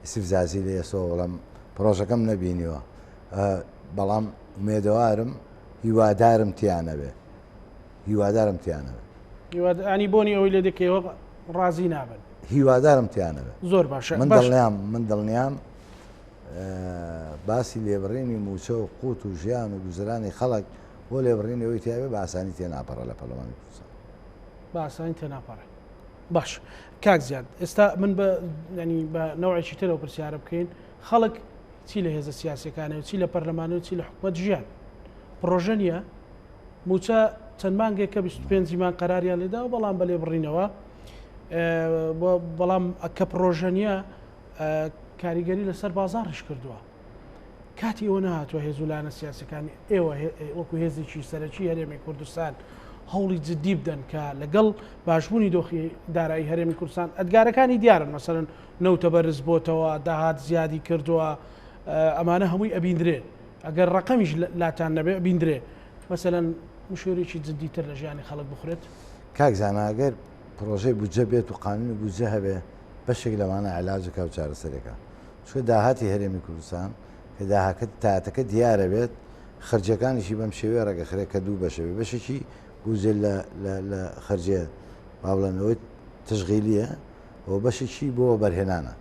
ئیستفزازی لە ئێستەوە بڵێم پڕۆژەکەم نەبینیوە بەڵام ئومێدەوارم هیوادارم تیانەبێ هیوادارم تیانەبێ ینی بۆنی ئەوەی لێ دەکەیەوە ڕازی نابن هیوادارم تیانەبێ زۆر باشە من دڵنیام من دڵنیام باسی لێبڕینی موچە و قوت و ژیان و گوزەرانی خەڵک بۆ لێبڕینەوەی تیاێ بە ئاسانی تێناپەڕە لە پەرلەمانی کوردستان بە ئاسانی تێناپەڕێ باش کاک زیاد ئێستا من بە ینی بە نەوەکی ترەوە پرسیارە بکەین خەڵک چی لە هێزە سیاسەکانە و چی لە پەرلەمانە و چی لە حکومەت ژیان پرۆژە نییە موچە چەند مانگێکە 25 مان قەراریان لێداوە بەڵام بە لێبڕینەوە بەڵام کە پرۆژە نییە کاریگەری لەسەر بازاڕیش کردووە کاتی ئەوە نەهاتووە هێز و لایەنە سیاسیەکانی ئێوە وەکو هێزێکی سەرەکی هەرێمی کوردستان هەوڵی جددی بدەن کە لەگەڵ باشبوونی دۆخی دارایی هەرێمی کوردستان ئەدگارەکانی دیارن مەسەرن نەوتە بەرز بۆتەوە داهات زیادی کردووە ئەمانە هەمووی ئەبیندرێ ئەگەر ڕقەمیش لاتان نەبێ ئەبیندرێ مەسەلەن مشوورێکی جددیتر لە ژیانی خەڵک بخورێت. کاک زانا ئەگەر پڕۆژەی بودجە بێت و قانونی بودجە هەبێ بەشێک لەوانە علاجەکە و چارەسەرێکە چونکە داهاتی هەرێمی کوردستان کە داهاکە تاتەکە دیارە بێت خەرجیەکانیشی بەم شێوەیە ڕێگەخرێت کە دوو بەشە بێ بەشێکی بودجە لە لە لە خەرجیە با بڵێن ئەوەی تەشغیلیە و بەشێکی بۆ وەبەرهێنانە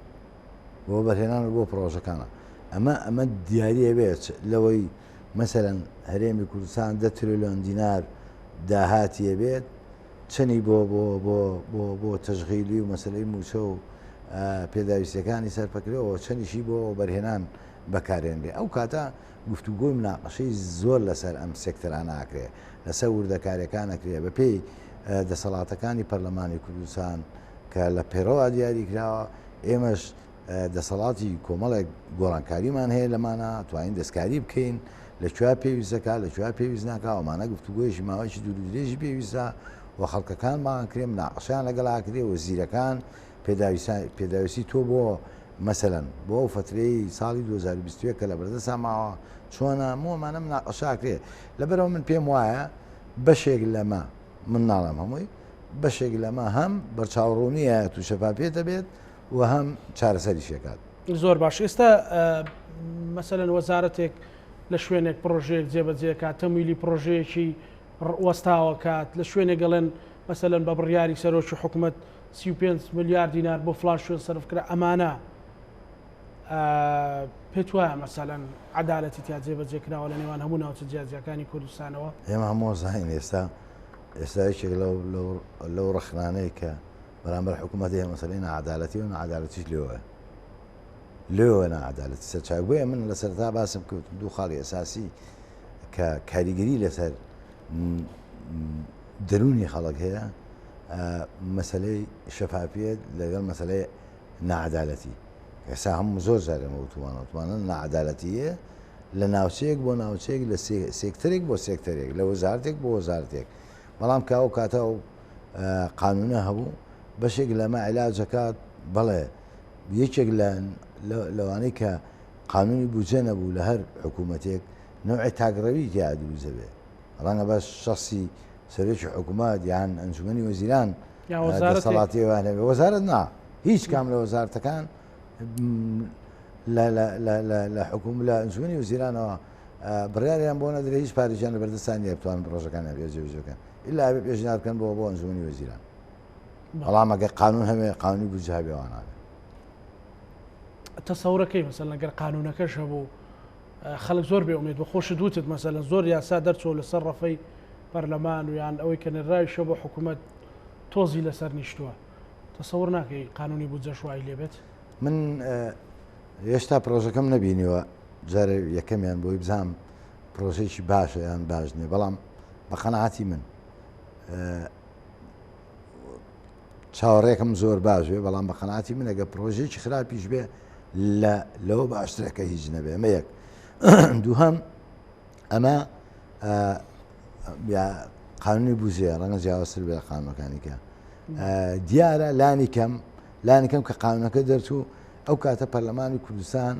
بۆ وەبەرهێنان و بۆ پڕۆژەکانە ئەمە ئەمە دیاریە بێت لەوەی مەسەلەن هەرێمی کوردستان دە تریلیۆن دینار داهاتیە بێت چەنی بۆ بۆ بۆ بۆ بۆ تەشغیلی و مەسەلەی مووچە و پێداویستیەکانی سەرپەکرێ و چەنیشی بۆ وەبەرهێنان بەکارێنرێ ئەو کاتە گفتوگۆی مناقەشەی زۆر لەسەر ئەم سێکتەرانە ئەکرێ لەسەر وردەکاریەکان ئەکرێ بەپێی دەسەڵاتەکانی پەرلەمانی کوردستان کە لە پەیڕەوە دیاری کراوە ئێمەش دەسەڵاتی کۆمەڵێک گۆڕانکاریمان هەیە لەمانە توانین دەستکاری بکەین لە کوێ پێویست دەکات لە کوێ پێویست ناکا ئەمانە گفتوگۆیەکی ماوەیەکی دوور و درێژی پێویستە و خەڵکەکان بانگ کرێ مناقەشەیان لەگەڵ ئاکرێ وەزیرەکان پێداویستی تۆ بۆ مەسەلەن بۆ ئەو فترەی ساڵی 2021 کە لە بەردەسا ماوە چۆنە مۆمانە مناقەشاکرێ لەبەرەوە من پێم وایە بەشێک لەمە من ناڵێم هەمووی بەشێک لەمە هەم بەرچاوڕوونیە تو شەفافیەت دەبێت و هەم چارەسەریش ئەکات. زۆر باش ئێستا مەسەلەن وەزارەتێک لە شوێنێک پڕۆژەیەک جێبەجێ کات تەمویلی پڕۆژەیەکی وەستاوە کات لە شوێنێک گەڵێن مەسەلەن بە بڕیاری سەرۆکی حکومەت 35 ملیار دینار بۆ فلان شوێن سەرف کرا ئەمانە پێت وایە مەسەلەن عەدالەتی تیا جێبەجێ کراوە لە نێوان هەموو ناوچە جیاجیاکانی کوردستانەوە؟ ئێمە هەموو زانین ئێستا ئێستا یەکێک لەو لەو ڕەخنانەی کە بەرامبەر حکوومەت هەیە مەسەلەی ناعەدالەتی و ناعەدالەتیش لێوە لێوە ناعەدالەتی سەرچاک بۆیە من لە سەرەتا باسم کرد دوو خاڵی ئەساسی کە کاریگەری لەسەر دەروونی خەڵک هەیە مەسلەی شەفافیت لەگەڵ مەسلەی ناعەدالەتی ئێستا هەموو زۆر جار ئێمە وتومانە وتمانە ناعەدالەتیە لە ناوچەیەک بۆ ناوچەیەک لە سێکتەرێک بۆ سێکتەرێک لە وەزارتێک بۆ وەزارتێک بەڵام کە ئەو کاتە ئەو قانونە هەبوو بەشێک لەمە عیلاج ئەکات بەڵێ یەکێک لە لەوانەی کە قانونی بودجە نەبوو لە هەر حکوومەتێک نەوعێ تاکڕەوی تیا دروست دەبێ. ڕەنگە بەس شەخسی سەرۆکی حکوومەت یان ئەنجومەنی وەزیران دەسەڵاتی ئەوان هەبێ. وەزارەت نا، هیچ کام لە وەزارەتەکان لە حکوم لە ئەنجومەنی وەزیرانەوە بڕیاریان بۆ نەدرێ، هیچ پارێکیان لە بەردەستان نییە بتوانن پڕۆژەکانیان پێ جێبەجێ بکەن، ئیلا ئەبێ پێشنیار بکەن بۆ بۆ ئەنجومەنی وەزیران. بەڵام ئەگەر قانون هەبێ، قانونی بودجە هەبێ وا نابێ. تەسەورەکەی مەسەلەن گەر قانونەکەش هەبوو خەڵک زۆر بێ ئومێد بە خۆشت وتت مەسەلەن زۆر یاسا دەرچوە لەسەر ڕەفەی پەرلەمان و یان ئەوەی کە نێراویشە بۆ حکوومەت تۆزی لەسەر نیشتووە تەسەور ناکەی قانونی بودجەش وای لێبێت؟ من هێشتا پرۆژەکەم نەبینیوە جارێ یەکەمیان بۆی بزانم پرۆژەیەکی باشە یان باش نییە بەڵام بە قەناعەتی من چاوەڕێکم زۆر باش بێ بەڵام بە قەناعەتی من ئەگە پرۆژەیەکی خراپیش بێ لە لەوە باشترە کە هیچ نەبێ ئەمە یەک دووهەم ئەمە قانونی بوزێ ڕەنگە جیاوازتر بێ لە قانونەکانی کە دیارە لانی کەم لانی کەم کە قانونەکە دەرچوو ئەو کاتە پەرلەمانی کوردستان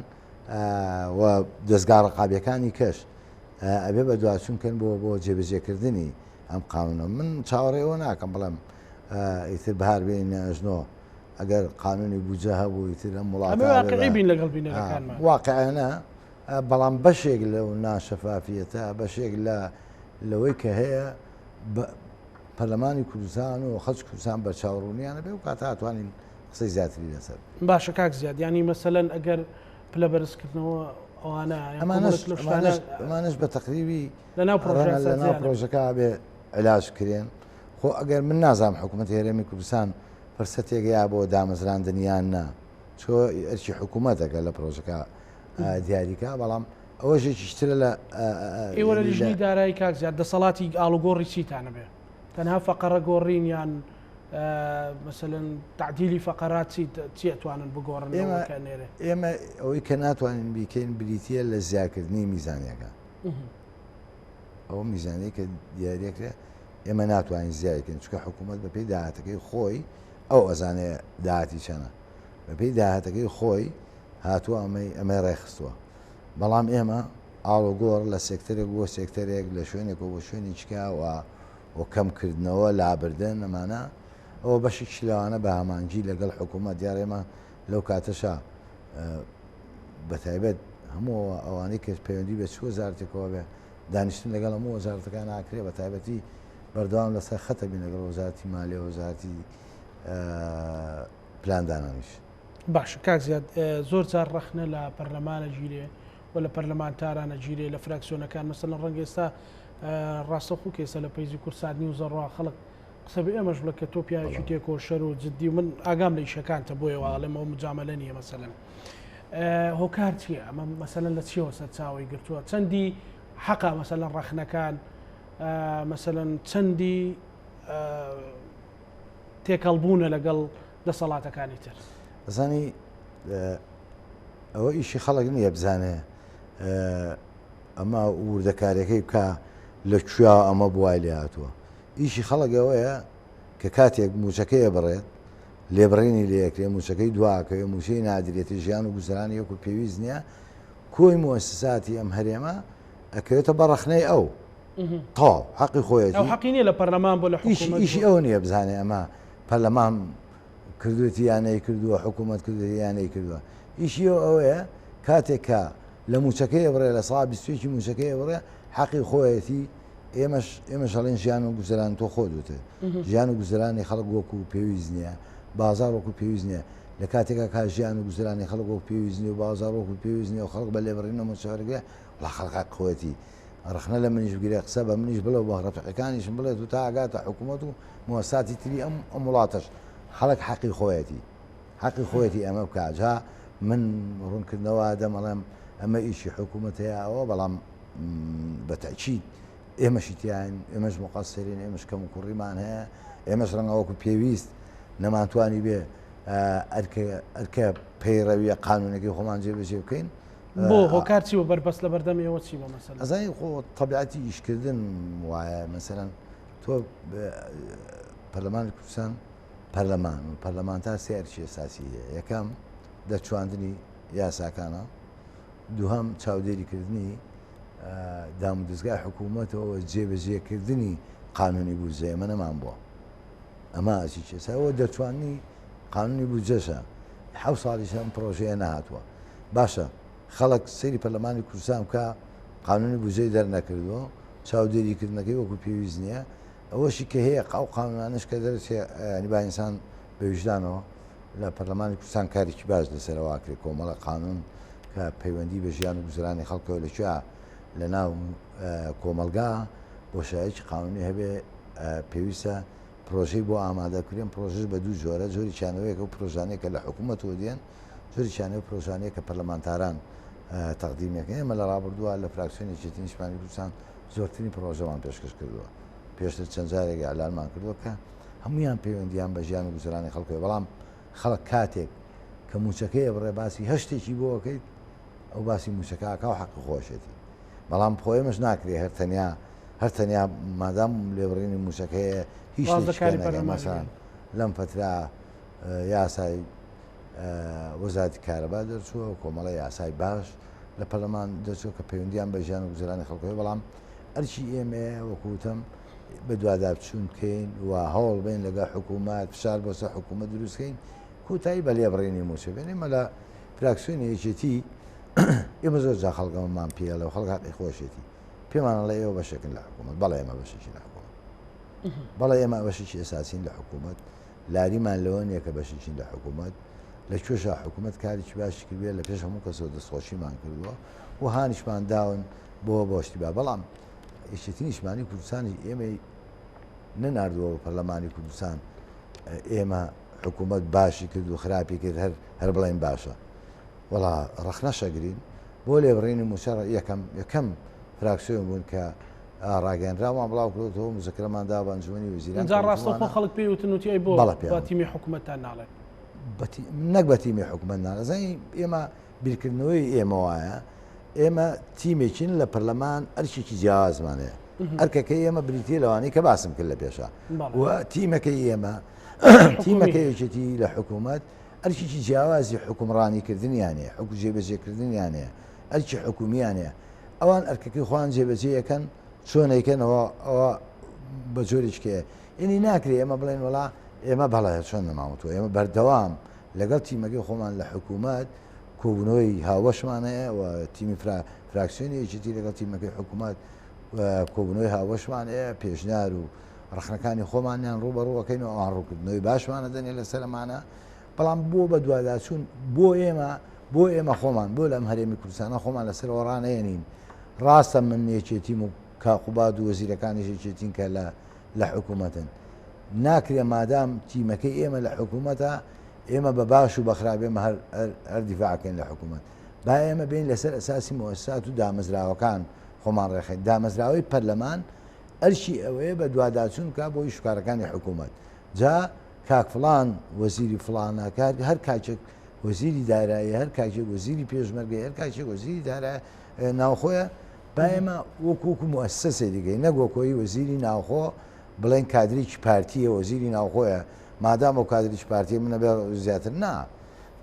و دەستگا ڕقابیەکانی کەش ئەبێ بە دواچون کەن بۆ بۆ جێبەجێکردنی ئەم قانونە من چاوەڕێ ئەوە ناکەم بڵێم ئیتر بەهار بێنە ئەژنۆ ئەگەر قانونی بودجە هەبوو ئیتر ئەم وڵاتە واقعی بین لەگەڵ بینەرەکانمان واقعانە بەڵام بەشێک لەو ناشەفافیەتە بەشێک لە لەوەی کە هەیە پەرلەمانی کوردستان و خەڵکی کوردستان بەرچاوڕوونیانە بێ و کاتە ئەتوانین قسەی زیاتری لەسەر باشە کاک زیاد ینی مەسەلەن ئەگەر پلە بەرزکردنەوە ئەوانە ئەمانەش بە تەقریبی لەناو لەناو پرۆژەکە بێ علاج کرێن خۆ ئەگەر من نازانم حکوومەت هەرێمی کوردستان فرسەتێک یا بۆ دامەزراندن یان نا چۆ ئەرکی حکوومەتەکە لە پرۆژەکە دیاریکا بەڵام ئەوەشێکیش ترە لە ئێوە لە لیژنەی دارایی کاک زیاد دەسەڵاتی ئاڵوگۆڕی چیتانە بێ تەنها فەقەرە گۆڕین یان مثلەن تعدیلی فەقەرات چی چی ئەتوانن بگۆڕن ئێمە ئێمە ئەوەی کە ناتوانین بیکەین بریتە لە زیاکردنی میزانیەکە ئەو میزانەی کە دیارەکرێ ئێمە ناتوانین زیایکەین چونکە حکوومەت بەپێی داهاتەکەی خۆی ئەو ئەزانێ داهاتی چەنە بەپێی داهاتەکەی خۆی هاتووە ئەمەی ئەمەی ڕێکخستووە بەڵام ئێمە ئاڵوگۆڕ لە سێکتەرێک بۆ سێکتەرێک لە شوێنێکەوە بۆ شوێنێکیکە و و کەمکردنەوە لابردن ئەمانە ئەوە بەشێکی لەوانە بە هەمانگی لەگەڵ حکوومەت دیار ئێمە لەو کاتەشا بە تایبەت هەموو ئەوانەی کە پەیوەندی بە چ وەزارەتێکەوە بێ دانیشتن لەگەڵ هەموو وەزارەتەکان ئاکرێ بە تایبەتی بەردەوام لەسەر خەتە بین لەگەڵ وەزارەتی مالیە وەزارەتی پلاندانانیش. باشە کاک زیاد زۆر جار ڕەخنە لە پەرلەمانە گیرێ و لە پەرلەمانتارانە گیرێ لە فراکسیۆنەکان مەسەلەن ڕەنگە ئێستا ڕاستەوخۆ کە ئێستا لە پەیجی کوردسات نیوز ڕوا خەڵک قسە بە ئێمەش بڵێ کە تۆ پیاوێکی تێکۆشەر و جدی و من ئاگام لە ئیشەکانتە بۆیە وا ئەڵێم ئەوە مجامەلە نییە مەسەلەن هۆکار چییە ئەمە مەسەلەن لە چیەوە سەرچاوەی گرتووە چەندی حەقە مەسەلەن ڕەخنەکان مەسەلەن چەندی تێکەڵبوونە لەگەڵ دەسەڵاتەکانی تر. ئەزانی ئەوە ئیشی خەڵک نییە بزانێ ئەمە وردەکاریەکەی بکە لە کوێ ئەمە بوای لێ هاتووە ئیشی خەڵک ئەوەیە کە کاتێک موچەکەیە بڕێت لێبڕینی لەکرێ موچەکەی دواکەوێ موچەی نادرێتی ژیان و گوزرانی وەکو پێویست نییە کۆی موسساتی ئەم هەرێمە ئەکەوێتە بە ڕەخنەی ئەو تەواو حەقی خۆیەتی. ئەو حەقی نیە لە پەرلەمان بۆ لە حکوومەت ئیشی ئەوە نییە بزانێ ئەمە پەرلەمان کردوێتی یان نەیکردووە حکوومەت کردوێتی یان نەیکردووە ئیشی ئەو ئەوەیە کاتێک کە لە موچەکەی بڕێ لە سا بیستێکی موچەکەی بڕێ حەقی خۆیەتی ئێمەش ئێمەش هەڵێن ژیان و گوزەران تۆ خۆ دوتێ ژیان و گوزەرانی خەڵک وەکو پێویست نییە بازار وەکو پێویست نییە لە کاتێکا کا ژیان و گوزەرانی خەڵک وەکو پێویست نیە و بازار وەکو پێویست نیە و خەڵک بە لێبڕینە موچەوەرگێ وڵا خەڵک حەق خۆیەتی ڕەخنە لە منیش بگرێ قسە بە منیش بڵێ و بە ڕەفیقەکانیشم بڵێت و تا ئەگاتە حکوومەت و موەساتی تری ئەم ئەم وڵاتەش خەڵک حەقی خۆیەتی حەقی خۆیەتی ئەمە بکا جا من ڕوونکردنەوە دەمەڵێم ئەمە ئیشی حکوومەت هەیە ئەوە بەڵام بە تەئکید ئێمەشی تیاین ئێمەش مقەسرین ئێمەش کەم و کوڕیمان هەیە ئێمەش ڕەنگە وەکو پێویست نەمانتوانی بێ ئەرکە ئەرکە پەیڕەویە قانونەکەی خۆمان جێبەجێ بکەین بۆ هۆکار چی بوو بەربەست لە بەردەم ئێوە چی بوو مەسەلەن؟ ئەزانی خۆ تەبیعەتی ئیشکردن وایە مەسەلەن تۆ پەرلەمانی کوردستان پەرلەمان و پەرلەمانتار سێ ئەرکی ئەساسی هەیە یەکەم دەرچواندنی یاساکانە. دووهەم چاودێریکردنی دامودەزگای حکوومەتەوە جێبەجێکردنی قانونی بودجە ئێمە نەمان بووە. ئەمە ئەچی چێسەوە دەرچوانی قانونی بودجەشە حەو ساڵیش ئەم پرۆژەیە نەهاتووە. باشە خەڵک سەیری پەرلەمانی کوردستان بکە قانونی بودجەی دەرنەکردووە، چاودێریکردنەکەی وەکو پێویست نییە. ئەوەشی کە هەیە ئەو قانونانەش کە دەرچێ ینی با ئینسان بە ویژدانەوە لە پەرلەمانی کوردستان کارێکی باش لەسەرەوە ئەکرێ، کۆمەڵە قانون کە پەیوەندی بە ژیان و گوزەرانی خەڵکەوە لە کوێ لە ناو کۆمەڵگا بۆشایەکی قانونی هەبێ پێویستە پرۆژەی بۆ ئامادە بکرێن. پرۆژەش بە دوو جۆرە، جۆرێکیانەوەیە کە ئەو پرۆژانەیە کە لە حکوومەتەوە دێن، جۆرێکیانەوە پرۆژانەیە کە پەرلەمانتاران تەقدیمەکەن. ئێمە لە ڕابردووە لە فراکسیۆنی یەکێتی نیشتمانی کوردستان زۆرترین پرۆژەمان پێشکەش کردووە. پێشتر چەند جارێک ئیعلانمان کردووە کە هەمویان پەیوەندیان بە ژیان و گوزەرانی خەڵکەوە، بەڵام خەڵک کاتێک کە موچەکەی بڕێ باسی هەر شتێکی بۆ ئەکەیت ئەو باسی موچەکە ئەکا و حەقی خۆشێتی. بەڵام خۆ ئێمەش ناکرێ هەر تەنیا هەر تەنیا مادام لێبڕینی موچەکەیە هیچ ڕاست شتێکی کاری نەکەین. پەرلەمانی مەسەلەن بێت. لەم فترە یاسای وەزارەتی کارەبا دەرچووە و کۆمەڵە یاسای باش لە پەرلەمان دەرچووە کە پەیوەندیان بە ژیان و گوزەرانی خەڵکەوە، بەڵام ئەرکی ئێمەیە وەکو وتم بەدوادابچوون بکەین و هەوڵ بین لەگەڵ حکوومەت فشار بۆ سەر حکوومەت دروست بکەین کۆتایی بە لێبڕینی مووچە بێنین. ئێمە لە فراکسیۆنی یەکێتی ئێمە زۆر جار خەڵک ئەمەمان پێڵێ و خەڵک حەقی خۆشێتی پێمان ئەڵێ ئێوە بەشێکن لە حکوومەت. بەڵێ ئێمە بەشێکین لە حکوومەت، بەڵێ ئێمە بەشێکی ئەساسین لە حکوومەت، لاریمان لەوە نییە کە بەشێکین لە حکوومەت. لە کوێشا حکوومەت کارێکی باشی کردوێ لە پێش هەموو کەسەوە دەستخۆشیمان کردووە و هانیشمان داون بۆ بۆشتی با، بەڵام یەکێتی نیشتمانی کوردستانی ئێمەی نەناردووە بە پەرلەمانی کوردستان ئێمە حکوومەت باشی کرد و خراپی کرد هەر هەر بڵێن باشە، وەڵا ڕەخنەشەگرین بۆ لێبڕینی مووچە. یەکەم یەکەم فراکسیۆن بوون کە ڕاگەنراومان بڵاو کردەوە، مزەکرەمان دا بە ئەنجومەنی وەزیران. جا ڕاستەوخۆ خەڵک پێی وتن وتی ئەی بۆ بەڵێ پێیان بە تیمی حکوومەتتان ناڵێن؟ نەک بە تیمی حکوومەت ناڵێن، ئێمە بیرکردنەوەی ئێمە وایە ئێمە تیمێکین لە پەرلەمان ئەرکێکی جیاوازمان هەیە. ئەرکەکەی ئێمە بریتیە لەوانەی کە باسم کرد لە پێشە و تیمەکەی ئێمە تیمەکەی یەکێتی لە حکوومەت ئەرکێکی جیاوازی حکومڕانیکردنیان هەیە، حکو جێبەجێکردنیان هەیە، ئەرکی حکومیان هەیە. ئەوان ئەرکەکەی خۆیان جێبەجێ یەکەن، چۆن ئەیکەنەوە ئەوە بە جۆرێکێ ئینی ناکرێ ئێمە بڵێن وڵا ئێمە بەڵێ چۆن نەماوتوە. ئێمە بەردەوام لەگەڵ تیمەکەی خۆمان لە حکوومەت کۆبوونەوەی هاوەشمان هەیە و تیمی فراکسیۆنی یەکێتی لەگەڵ تیمەکەی حکوومەت کۆبوونەوەی هاوەشمان هەیە، پێشنیار و ڕەخنەکانی خۆمانیان ڕووبەڕووەکەین و ئەوان ڕوونکردنەوەی باشمانە دەنێ لەسەرمانە. بەڵام بۆ بە دواداچوون بۆ ئێمە بۆ ئێمە خۆمان بۆ لەم هەرێمی کوردستانە خۆمان لەسەرەوە ڕانەیەنین. ڕاستە من یەکێتیم و کاقوباد و وەزیرەکانیش یەکێتین کە لە لە حکوومەتن. ناکرێ مادام تیمەکەی ئێمە لە حکوومەتە ئێمە بە باش و بەخراپ ئێمە هەر هەر دیفاعکەین لە حکوومەت. با ئێمە بین لەسەر ئەساسی مؤسسات و دامەزراوەکان خۆمان ڕێخین. دامەزراوەی پەرلەمان ئەرکی ئەوەیە بە دواداچوون بکا بۆ ئیشکارەکانی حکوومەت. جا کاک فڵان وەزیری فڵانە، هەر کاکێک وەزیری دارایی، هەر کاکێک وەزیری پێشمەرگە، هەر کاکێک وەزیری دارایی ناوخۆیە، با ئێمە وەکو وەکو مؤسسە سەیری کەین، نەک وەکۆی وەزیری ناوخۆ بڵێن کادرێکی پارتیە وەزیری ناوخۆیە، مادام ئەو کادرێکی پارتیە من نەبێ زیاتر نا.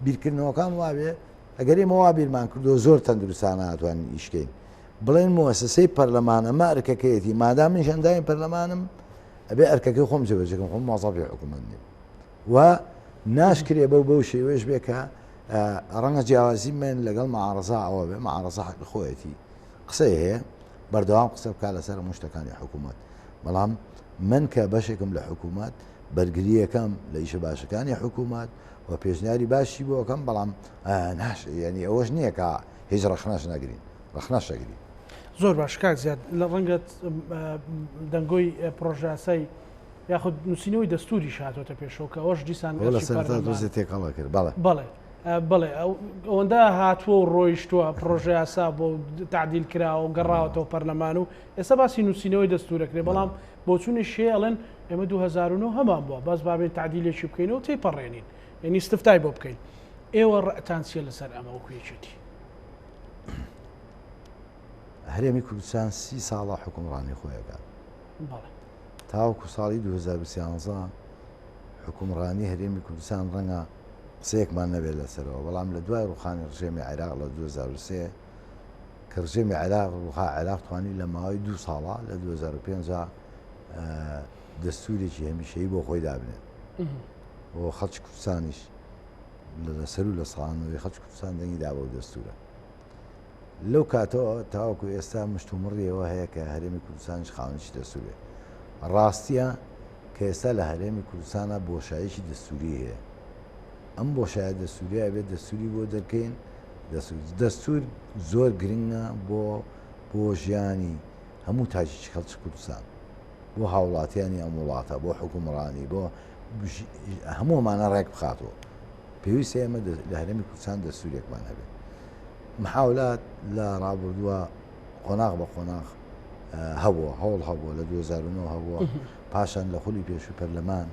بیرکردنەوەکان وابێ ئەگەر ئێمە وا بیرمان کردو زۆر تەندروستانە ئەتوانین ئیشکەین، بڵێن مؤسسەی پەرلەمان ئەمە ئەرکەکەیەتی، مادام منیش ئەندامی پەرلەمانم ئەبێ ئەرکەکەی خۆم جێبەجێکەم، خۆم موظەفی حکوومەت نیم و ناشکرێ بەو بەو شێوەیەش بێ کە ڕەنگە جیاوازی من لەگەڵ معارەزە ئەوە بێ، معارەزە حەقی خۆیەتی قسەی هەیە بەردەوام قسە بکا لەسەر هەموو شتەکانی حکوومەت، بەڵام من کە بەشێکم لە حکوومەت بەرگریەکەم لە ئیشە باشەکانی حکوومەت و پێشنیاری باشی بۆکەم، بەڵام ناش یعنی ئەوەش نییە کە هیچ ڕەخنەش نەگرین، ڕەخنەش ئەگرین. زۆر باش کاک زیاد، لە ڕەنگە دەنگۆی پرۆژەیاسای یاخود نووسینەوەی دەستوریش هاتۆتە پێشەوە کە ئەوەش دیسان لە سەرەتا دۆزێ تێکەڵە کرد. بەڵێ بەڵێ بەڵێ ئەوەندە هاتووە و ڕۆیشتووە پرۆژەیاسا بۆ تعدیل کراوە و گەڕاوەتەوە پەرلەمان و ئێستا باسی نووسینەوەی دەستورەکرێ، بەڵام بۆچوونی شێ ئەڵێن ئێمە 2009 هەمان بووە، بەس بابێن تعدیلێکی بکەین و تێپەڕێنین، یعنی استفتای بۆ بکەین. ئێوە ڕەتان چییە لەسەر ئەمە وەکو یەکێتی؟ هەرێمی کوردستان 30 ساڵە حکومڕانی خۆیەکات. تاوەکو ساڵی 2013 حکومڕانی هەرێمی کوردستان ڕەنگە قسەیەکمان نەبێت لەسەرەوە، بەڵام لە دوای ڕوخانی ڕژێمی عێراق لە 2003 کە ڕژێمی عێراق ڕووخا، عێراق توانی لە ماوەی دوو ساڵا لە 2005 دەستوورێکی هەمیشەیی بۆ خۆی دابنێت و خەڵکی کوردستانیش لە سەروو لە ساڵانەوەی خەڵکی کوردستان دەنگی دا بەو دەستوورە. لەو کاتەوە تاوەکو ئێستا مشتومڕی ئەوە هەیە کە هەرێمی کوردستانیش خاوەنی دەستوور بێت. ڕاستییە کە ئێستا لە هەرێمی کوردستانا بۆشاییەکی دەستووری هەیە. ئەم بۆشایە دەستووریە ئەبێت دەستووری بۆ دەرکەین. دەستوور زۆر گرنگە بۆ بۆ ژیانی هەموو تاکێکی خەڵکی کوردستان، بۆ هاوڵاتیانی ئەم وڵاتە، بۆ حوکمڕانی، بۆ هەموو ئەمانە ڕێک بخاتەوە. پێویستە ئێمە لە هەرێمی کوردستان دەستوورێکمان هەبێت. محاولات لە ڕابردووە قۆناغ بە قۆناغ هەبووە، هەوڵ هەبووە، لە 2009 هەبووە، پاشان لە خولی پێشوو پەرلەمان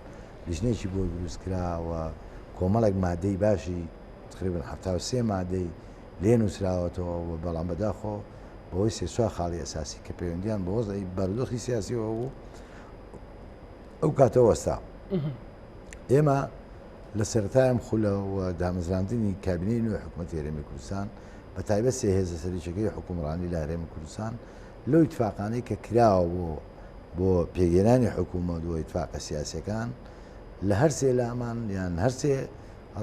لیژنەیەکی بۆ دروست کرا و کۆمەڵێک مادەی باشی تقریبا 73 مادەی لێ نووسراوەتەوە و بەڵام بەداخەوە بەهۆی سێ چوار خاڵی ئەساسی کە پەیوەندیان بە وەزعی بارودۆخی سیاسیەوە بوو ئەو کاتە وەستا. ئێمە لە سەرەتای ئەم خولە و دامەزراندنی کابینەی نوێی حکوومەتی هەرێمی کوردستان بە تایبەت سێ هێزە سەرەکیەکەی حکومڕانی لە هەرێمی کوردستان لەو ئیتفاقانەی کە کراوە بۆ بۆ پێکهێنانی حکوومەت و ئیتفاقە سیاسیەکان لە هەر سێ لامان یان هەر سێ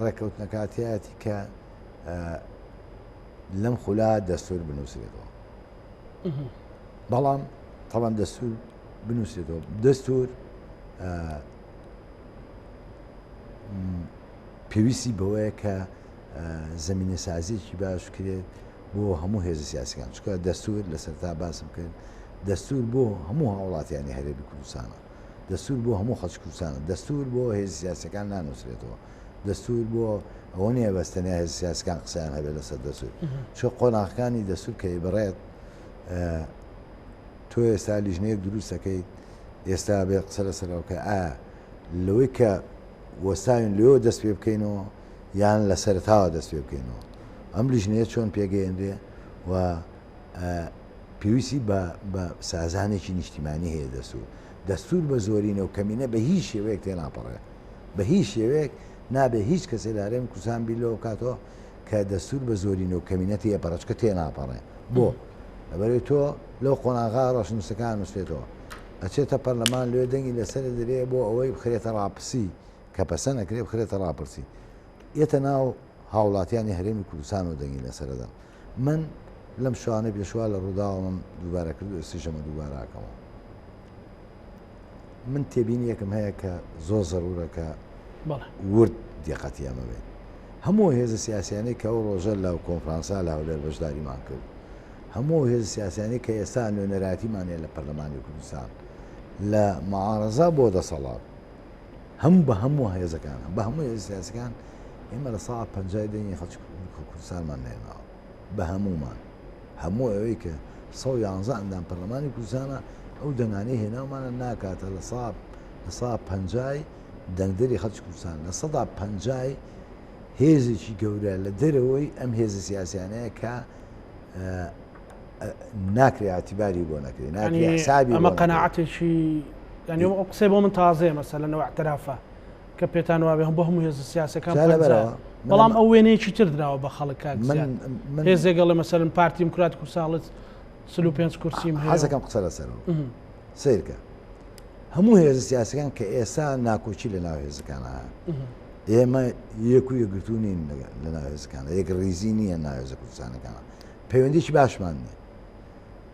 ڕێککەوتنەکە تیایەتی کە لەم خولە دەستور بنووسرێتەوە. بەڵام تەبعەن دەستور بنووسرێتەوە دەستور پێویستی بەوەیە کە زمینەسازیەکی باش بکرێت بۆ هەموو هێزە سیاسەکان چکە دەستور لە سەرتا باسم کرد دەستور بۆ هەموو هاوڵاتیانی هەرێمی کوردستانە دەستور بۆ هەموو خەڵکی کوردستانە دەستور بۆ هێز سیاسەکان نانووسرێتەوە دەستور بۆ ئەوە نییە بەس تەنیا هێز سیاسەکان قسەیان هەبێت لەسەر دەستور چۆ قۆناغەکانی دەستور کە بڕێت تۆ ئێستا لیژنەیەک دروست دەکەیت ئێستا بێ قسە لەسەرەوە کە ئایا لەوەی کە وەستاوین لەوێوە دەست پێ بکەینەوە یان لە سەرەتاوە دەست پێ بکەینەوە ئەم لیژنەیە چۆن پێگەیەنرێ و پێویستی بە سازانێکی نیشتیمانی هەیە دەستور دەستور بە زۆرینە و کەمینە بە هیچ شێوەیەک تێناپەڕێ بە هیچ شێوەیەک نابێ هیچ کەسێ لە هەرێمی کوردستان بیر لەوە بکاتەوە کە دەستور بە زۆرینە و کەمینە تێپەڕێ چونکە تێناپەڕێ بۆ؟ لەبەرئەوەی تۆ لەو قۆناغە ڕەشنووسەکە ئەنووسرێتەوە ئەچێتە پەرلەمان لێ دەنگی لەسەر دەرێ بۆ ئەوەی بخرێتە ڕاپرسی کە پەسەند ئەکرێ بخرێتە ڕاپرسی یەتە ناو هاوڵاتیانی هەرێمی کوردستان و دەنگی لەسەرەدەن من لەم شوانە پێشوا لە ڕووداوەمم دووبارە کرد و ئێستیشەمە دووبارە ئەکەمەوە من تێبینیەکم هەیە کە زۆر زەرورە کە ورد دیقەتی ئەمە بێت. هەموو هێزە سیاسیانەی کە ئەو ڕۆژە لە کۆنفرانسا لە هەولێر بەشداریمان کرد، هەموو هێزە سیاسیانەی کە ئێستا نوێنەرایەتیمان هەیە لە پەرلەمانی کوردستان لە معارەزە بۆ دەسەڵات، هەموو بە هەموو هێزەکان بە هەموو هێزە سیاسەکان ئێمە لە ساڵ پەنجای دەنگی خەڵکی کوردستانمان نێناوە بە هەموومان. هەموو ئەوەی کە 111 ئەندام پەرلەمانی کوردستانە ئەو دەنگانەی هێناومانە ناکاتە لە سا لە سا پەنجای دەنگدەری خەڵکی کوردستان لە سەدا پەنجای هێزێکی گەورە لە دەرەوەی ئەم هێزە سیاسیانەیە کە ناکرێ ئاعتیباری بۆ نەکرێ ناکرێ حسابی ئەمە قەناعەتێکی یعنی ئەو قسەی بۆ من تازەیە مەسەلەن ئەو اعترافە کە پێتان وابێ هەم بۆ هەموو هێزە سیاسەکان بەڵام ئەو وێنەیەکی تر دراوە بە خەڵک کاک هێزێک گەڵێ مەسەلەن پارتی دیموکرات کوردستان 45 کورسیم هەیە حەزەکەم قسە لەسەرەوە سەیرکە هەموو هێزە سیاسەکان کە ئێستا ناکۆکی لە ناو هێزەکان ئێمە یەک و یەکگرتوو نین لە ناو هێزەکان یەک ڕیزی نییە ناو هێزە کوردستانەکان پەیوەندیی باشمان نییە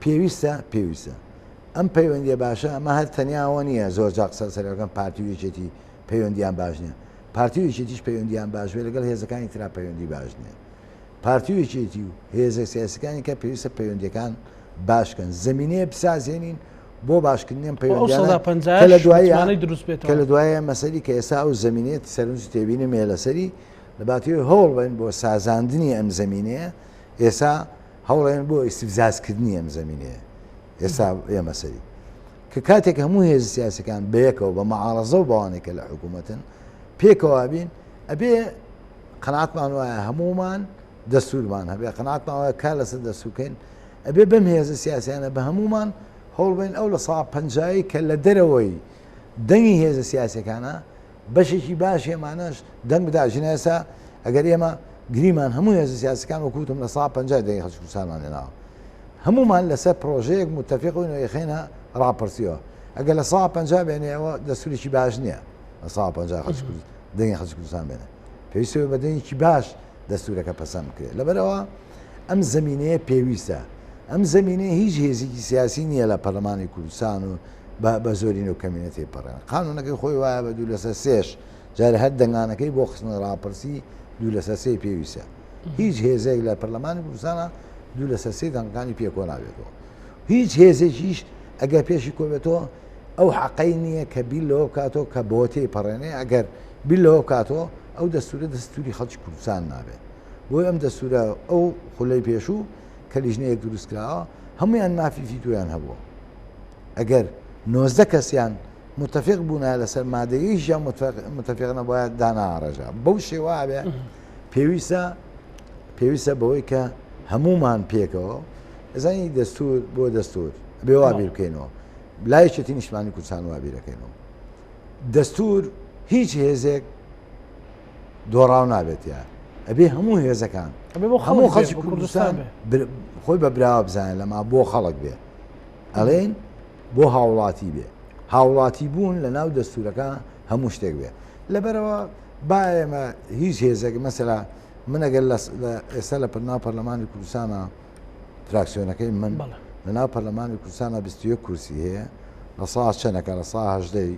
پێویستە پێویستە ئەم پەیوەندیە باشە ئەمە هەر تەنیا ئەوە نییە زۆر جا قسە سەرەکەم پارتی و یەکێتی پەیوەندیان باش نییە پارتی و یەکێتیش پەیوەندیان باش بێ لەگەڵ هێزەکانی ترا پەیوەندی باش نییە پارتی و یەکێتی و هێزە سیاسەکانی کە پێویستە پەیوەندیەکان باشکەن زمینەیە بسازێنین بۆ باشکردنی ئەم پەیوەندیانە کە لە دوایە کە لە دوایە مەسەلی کە ئێستا ئەو زمینەیە سەرنج تێبینم هەیە لەسەری لە باتی هەوڵ بن بۆ سازاندنی ئەم زمینەیە ئێستا هەوڵێن بۆ ئیستفزازکردنی ئەم زمینەیە ئێستا ئێمە سەری کە کاتێک هەموو هێز سیاسەکان بەیەکەوە بە معارەزە و بەوانێک کە لە حکوومەتن پێکەوە بین ئەبێ قەناعەتمان وایە هەموومان دەستورمان هەبێ قەناعەتمان وایە کار لەسەر دەستورکەین ئەبێ بەم هێزە سیاسیانە بە هەموومان هەوڵبین ئەو لە سا پەنجایی کە لە دەرەوەی دەنگی هێزە سیاسەکانە بەشێکی باش ئێمانەش دەنگ بدا ژنە ئێستا ئەگەر ئێمە گریمان هەموو هێزە سیاسەکان وەکوتم لە سا پەنجای دەنگی خەڵکی کوردستانمان هێناوە. هەمومان لەسەر پرۆژەیەک متفق بووین و ئەیخەینە ڕاپرسیەوە ئەگەر 50% بێنێ ئەوە دەستورێکی باش نییە 50% خەڵکی دەنگی خەڵکی کوردستان بێنێ پێویستە بە دەنگێکی باش دەستورەکە پەسەند بکرێت لەبەرەوە ئەم زمینەیە پێویستە ئەم زمینەیە هیچ هێزێکی سیاسی نییە لە پەرلەمانی کوردستان و بە زۆرینە و کەمینە تێپەڕێن قانونەکەی خۆی وایە بە 2 لەسەر 3ش جارێ هەر دەنگانەکەی بۆ خستنە ڕاپرسی 2 لەسەر 3 پێویستە هیچ هێزێک لە پەرلەمانی کوردستانە 2 لەسەر 3 دەنگەکانی پێ کۆ نابێتەوە هیچ هێزێکیش ئەگەر پێشی کۆبێتەوە ئەو حەقەی نییە کە بیر لەوە بکاتەوە کە بۆ تێی پەڕێنێ ئەگەر بیر لەوە بکاتەوە ئەو دەستورە دەستوری خەڵکی کوردستان نابێت بۆی ئەم دەستورە ئەو خولەی پێشوو کە لیژنەیەک دروست کراوە هەمویان مافی ڤیتۆیان هەبووە ئەگەر 19 کەسیان متفق بوونە لەسەر مادەیەکیان متفق نەبووە داناڕێژە بەو شێوە بێ پێویستە پێویستە بەوەی کە هەمومان پێکەوە ئەزانی دەستور بۆ دەستور بێ وا بیر بکەینەوە لای یەکێتی نیشتمانی کوردستان وا بیرەکەینەوە دەستور هیچ هێزێک دۆڕاو نابێت یا ئەبێ هەموو هێزەکان هەموو خەڵکی کوردستان خۆی بە براوە بزانێت لەما بۆ خەڵک بێ ئەڵێن بۆ هاوڵاتی بێ هاوڵاتی بوون لە ناو دەستورەکە هەموو شتێک بێ لەبەرەوە با ئێمە هیچ هێزێک مەسەلا من ئەگەر ئێستا لە پرناو پەرلەمانی کوردستانە فراکسیۆنەکەی من لە ناو پەرلەمانی کوردستانە 21 کورسی هەیە لە سا چەنەکە لە سا هەژدەی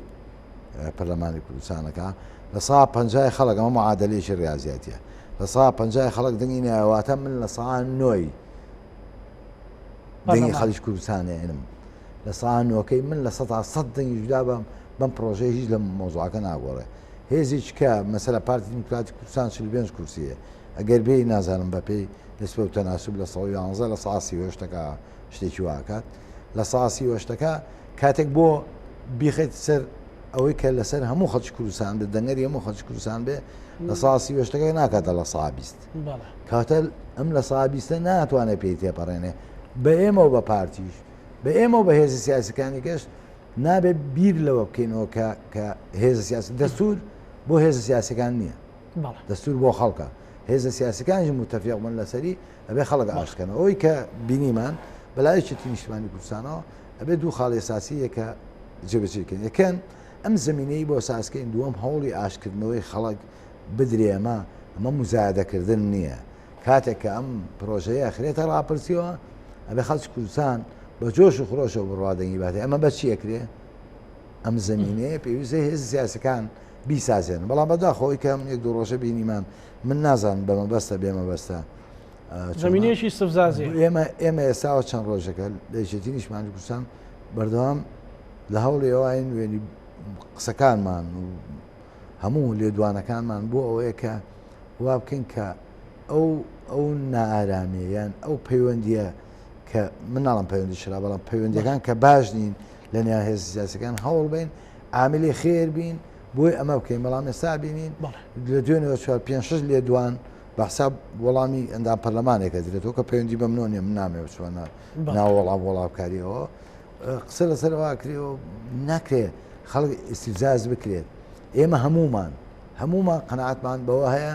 پەرلەمانی کوردستانەکە لە سا پەنجای خەڵک ئەمە معادلەیەکی ڕاضیاتیە لە سا پەنجای خەڵک دەنگی نایواتە من لە سا نۆی دەنگی خەڵکی کوردستانێنم لە سا نۆکەی من لە 100% دەنگی جودا بەم بەم پرۆژەی هیچ لە مۆزوعەکە ناگۆڕێ هێزێکی کە مەسەلە پارتی دیموکراتی کوردستان 45 کورسیە ئەگەر بێی نازانم بەپێی نسبە و تەناسوب لە 111 لە سا 38ەکە شتێکی واکات لە سا 38ەکە کاتێک بۆ بیخیت سەر ئەوەی کە لەسەر هەموو خەڵکی کوردستان بێ دەنگەری هەموو خەڵکی کوردستان بێ لە سا 38ەکە ناکاتە لە سا 20 کاتە ئەم لە سا 20 ناتوانێت پێی تێپەڕێنێ بە ئێمە و بە پارتیش بە ئێمە و بە هێزە سیاسەکانی گەشت نابێت بیر لەوە بکەینەوە کە کە هێزە سیاسی دەستور بۆ هێزە سیاسەکان نییە دەستور بۆ خەڵکە هێزە سیاسەکانیش متفق بن لەسەری ئەبێ خەڵک ئاشکەنەوە ئەوەی کە بینیمان بەلای یەکێتی نیشتمانی کوردستانەوە ئەبێ دوو خاڵی ئەساسی یەکە جێبەجێکەن یەکەن ئەم زمینەی بۆ سازکەین دووەم هەوڵی ئاشکردنەوەی خەڵک بدرێ ئەمە ئەمە مزایدەکردن نییە کاتێک کە ئەم پرۆژەیە ئەخرێتە ڕاپرسیەوە ئەبێ خەڵکی کوردستان بە جۆش و خرۆشەوە بڕوا دەنگی باتێ ئەمە بە چی ئەکرێ ئەم زمینەیە پێویستە هێز سیاسەکان بیسازێن بەڵام بەداخەوەی کەم یەک دوو ڕۆژە بینیمان من نازانم بە مەبەستە بێ مەبەستە زمینەیەکی سفزازی ئێمە ئێمە ئێستاوە چەند ڕۆژەکە لە یەکێتی نیشتمانی کوردستان بەردەوام لە هەوڵی ئەوین وێنی قسەکانمان و هەموو لێدوانەکانمان بۆ ئەوەیە کە وا بکەین کە ئەو ئەو نائارامیە یان ئەو پەیوەندیە کە من ناڵم پەیوەندی شرا بەڵام پەیوەندیەکان کە باش نین لە نێوان هێزە سیاسەکان هەوڵ بین عاملی خێر بین بۆی ئەمە بکەین بەڵام ئێستا بینین لە دوێنەوە چوار پێ شش لێدوان بە حساب وەڵامی ئەندام پەرلەمانێکە درێتەوە کە پەیوەندی بە منۆ نیە من نامێ بچوە ناو وەڵام وەڵامکاریەوە قسە لەسەرەوە کرێەوە ناکرێ خەڵک ئیستیفزاز بکرێت ئێمە هەمومان هەمومان قەناعەتمان بەوە هەیە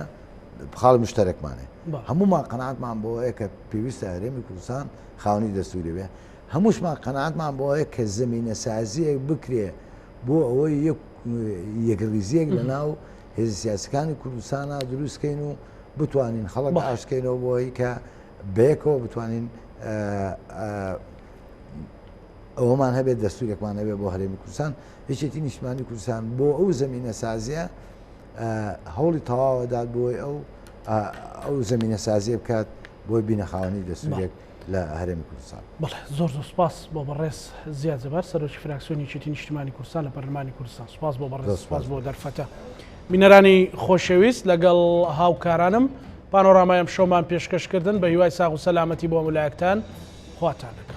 خاڵی مشتەرەکمانێ هەمومان قەناعەتمان بەوە هەیە کە پێویستە هەرێمی کوردستان خاوەنی دەستوری بێ هەمووشمان قەناعەتمان بەوە هەیە کە زمینە سازیەک بکرێ بۆ ئەوەی یەکڕیزیەک لە ناو هێزە سیاسەکانی کوردستانە دروستکەین و بتوانین خەڵک ئاشکەینەوە بۆی کە بەیەکەوە بتوانین ئەوەمان هەبێت دەستورێکمان هەبێت بۆ هەرێمی کوردستان یەکێتی نیشتمانی کوردستان بۆ ئەو زمینە سازیە هەوڵی تەواوە دات بۆی ئەو ئەو زمینە سازیە بکات بۆی بینەخاوەنی دەستورێک لە هەرێمی کوردستان. بەڵێ زۆر زۆر سپاس بۆ بەڕێز زیاد جەبار سەرۆکی فراکسیۆنی یەکێتی نیشتیمانی کوردستان لە پەرلەمانی کوردستان سپاس بۆ بەڕێز سپاس بۆ دەرفەتە. بینەرانی خۆشەویست لەگەڵ هاوکارانم پانۆرامای ئەم شەومان پێشکەش کردن بە هیوای ساغ و سەلامەتی بۆ هەموو لایەکتان خواتان لەگەڵ.